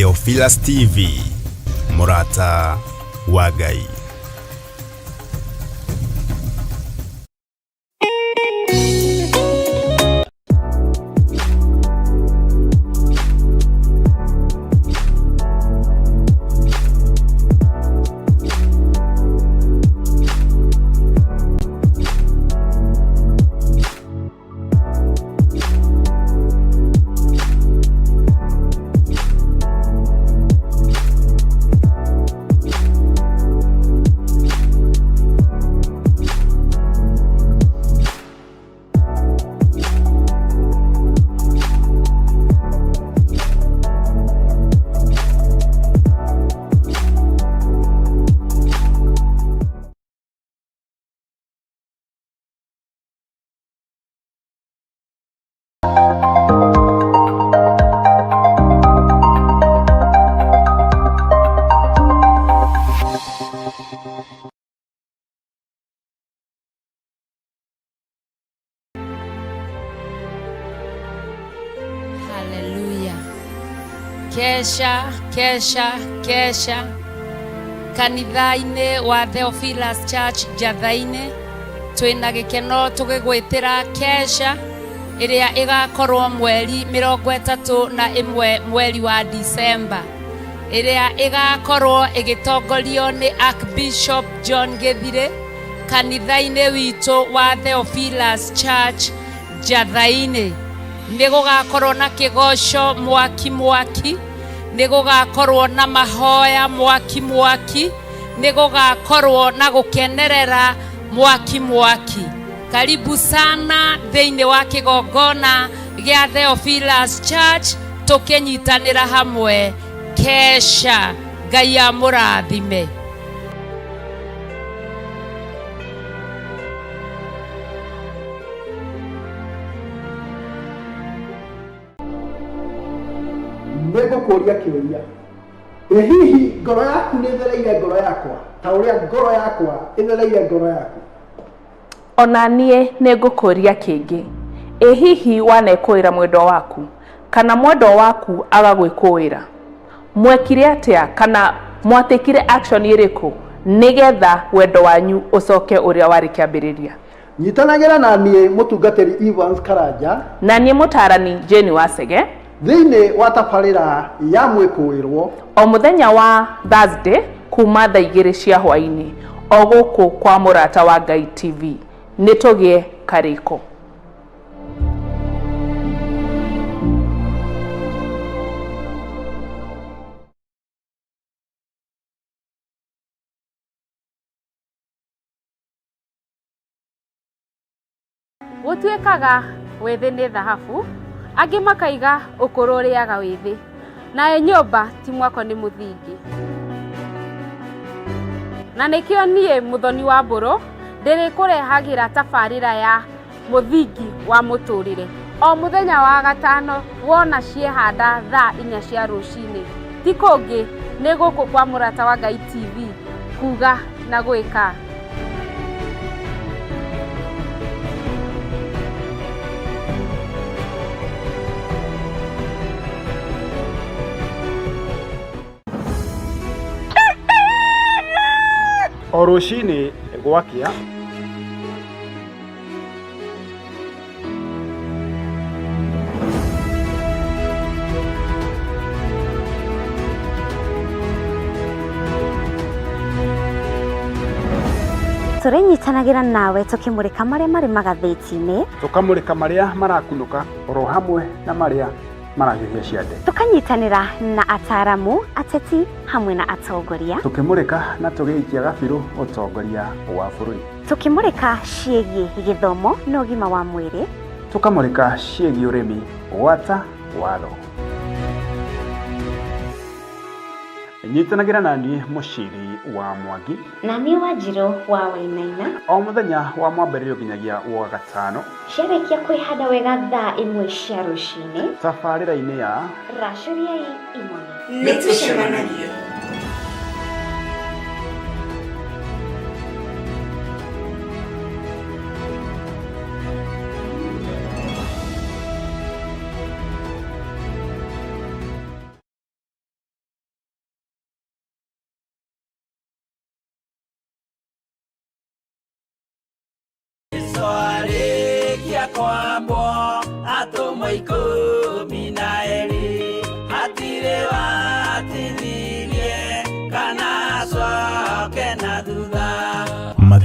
Theophilus TV, mũrata wa Ngai. Haleluya. Kesha, kesha, kesha kanitha-inĩ wa Theophilus Church Njatha-inĩ twĩna gĩkeno tũgĩgwĩtĩra kesha ĩrĩa ĩgakorwo mweri 31 mweri wa Disemba ĩrĩa ĩgakorwo ĩgĩtongorio nĩ Archbishop John Gĩthirĩ kanitha-inĩ witũ wa Theophilus Church Njatha-inĩ. Nĩ gũgakorwo na kĩgoco mwaki mwaki, nĩ gũgakorwo na mahoya mwaki mwaki, nĩ gũgakorwo na gũkenerera mwaki mwaki. Karibu sana thĩinĩ wa kĩgongona gĩa Theophilus Church tũkĩnyitanĩra hamwe kesha. Ngai amũrathime. Nĩ ngũkũria kĩũria, ĩ hihi ngoro yaku nĩ ĩthereire ngoro yakwa ta ũrĩa ngoro yakwa ĩthereire ngoro yaku? Ona niĩ nĩ ngũkũria kĩngĩ, ĩ hihi wanekũĩra mwendwa waku kana mwendwa waku agagwĩkũĩra? Mwekire atĩa kana mwatekire action ĩrĩkũ nĩgetha wendo wanyu ũcoke ũrĩa warĩ kĩambĩrĩria? Nyitanagĩra na niĩ mũtungatĩri Evans Karanja na niĩ mũtaarani Jane Wacege thĩinĩ wa tabarĩra ya mwĩkũĩrwo o mũthenya wa Thursday kuma thaa 2 cia hwaĩ-inĩ o gũkũ kwa Mũrata wa Ngai TV. Nĩ tũgĩe karĩko. Gũtuĩkaga wĩthĩ nĩ thahabu, angĩ makaiga ũkũrũ ũrĩaga wĩthĩ, nayo nyũmba ti mwako nĩ mũthingi. Na nĩkĩo niĩ Mũthoni wa Mbũrũ ndĩrĩkũrehagĩra tabarĩra ya mũthingi wa mũtũrĩre. O mũthenya wa gatano wona ciehanda thaa 4 cia rũcinĩ. Ti kũngĩ nĩ gũkũ kwa Mũrata wa Ngai TV, kuga na gwĩka. O rũcinĩ gwakĩa Tũrĩnyitanagĩra nawe tũkĩmũrĩka marĩa marĩ magathĩti-inĩ, tũkamũrĩka marĩa marakunũka oro hamwe na marĩa marahiũhia ciande, tũkanyitanĩra na ataramu, ateti hamwe na atongoria, tũkĩmũrĩka na tũgĩikia gabirũ ũtongoria wa bũrũri, tũkĩmũrĩka ciĩgiĩ gĩthomo na ũgima wa mwĩrĩ, tũkamũrĩka ciĩgiĩ ũrĩmi gwata watho. Nyitanagĩra na niĩ Mũciri wa Mwangi na niĩ Wanjirũ wa Wainaina o mũthenya wa mwambĩrĩrio nginyagia wa gatano ciarĩkia kwĩhanda wega thaa 1 cia rũcinĩ tabarĩra-inĩ ya Racũriai Imoni. Nĩ tũcemanagie.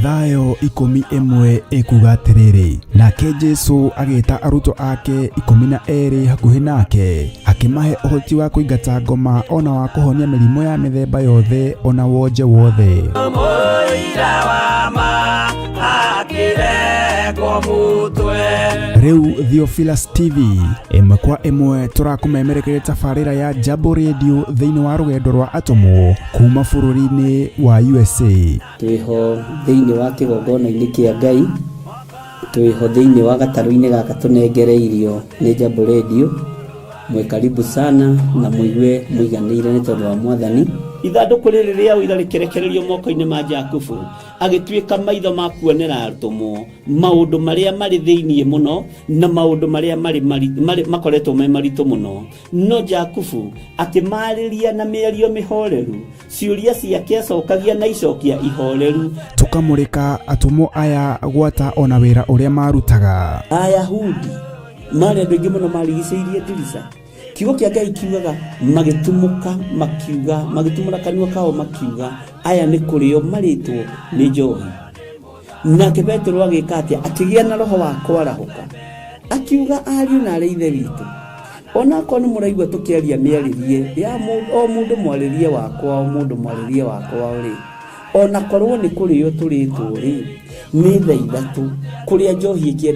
Mathayo 11 ĩkuga atĩrĩrĩ, nake Jesu agĩta arutwo ake 12 hakuhĩ nake, akĩmahe ũhoti wa kũingata ngoma ona wa kũhonia mĩrimũ ya mĩthemba yothe ona wonje wothe. Mũira wa ma akĩrengwo mũtwe. Rĩu Theophilus TV ĩmwe kwa ĩmwe tũrakũmemerekeria tabarĩra ya Jambo Radio thĩinĩ wa rũgendo rwa atũmwo kuma bũrũri-inĩ wa USA. Twĩho thĩinĩ wa kĩgongona-inĩ kĩa Ngai, twĩho thĩinĩ wa gatarũ-inĩ gaka tũnengereirio nĩ Jambo Radio. Mwĩ karibu sana na mũigue mũiganĩire nĩ tondũ wa Mwathani. Ithandũkũ rĩrĩ rĩa ũira rĩkĩrekererio moko-inĩ ma Jakubu, agĩtuĩka maitho ma kuonera atũmwo maũndũ marĩa marĩ thĩinĩ mũno na maũndũ marĩa marĩ marĩ makoretwo me maritũ mũno. No Jakubu akĩmarĩria na mĩario mĩhoreru, ciũria ciake acokagia na icokia ihoreru. Tũkamũrĩka atũmwo aya gwata ona wĩra ũrĩa marutaga. Ayahudi marĩ andũ aingĩ mũno marigicĩirie ndirica. Kiugo kĩa Ngai kiugaga magĩtumũka makiuga, magĩtumũra kanua kao makiuga, aya nĩ kũrĩo marĩtwo nĩ njohi. Nake Petero agĩka atĩa? Akĩgĩa na roho wa kwarahũka, akiuga ariũ na arĩ ithe witũ, onakorwo nĩ mũraigua tũkĩaria mĩarĩrie ya o mũndũ mwarĩrie wakwa, o mũndũ mwarĩrie wakwa rĩ, onakorwo nĩ kũrĩo tũrĩtwo rĩ, nĩ thaa 3 kũrĩa njohi ĩkĩenda.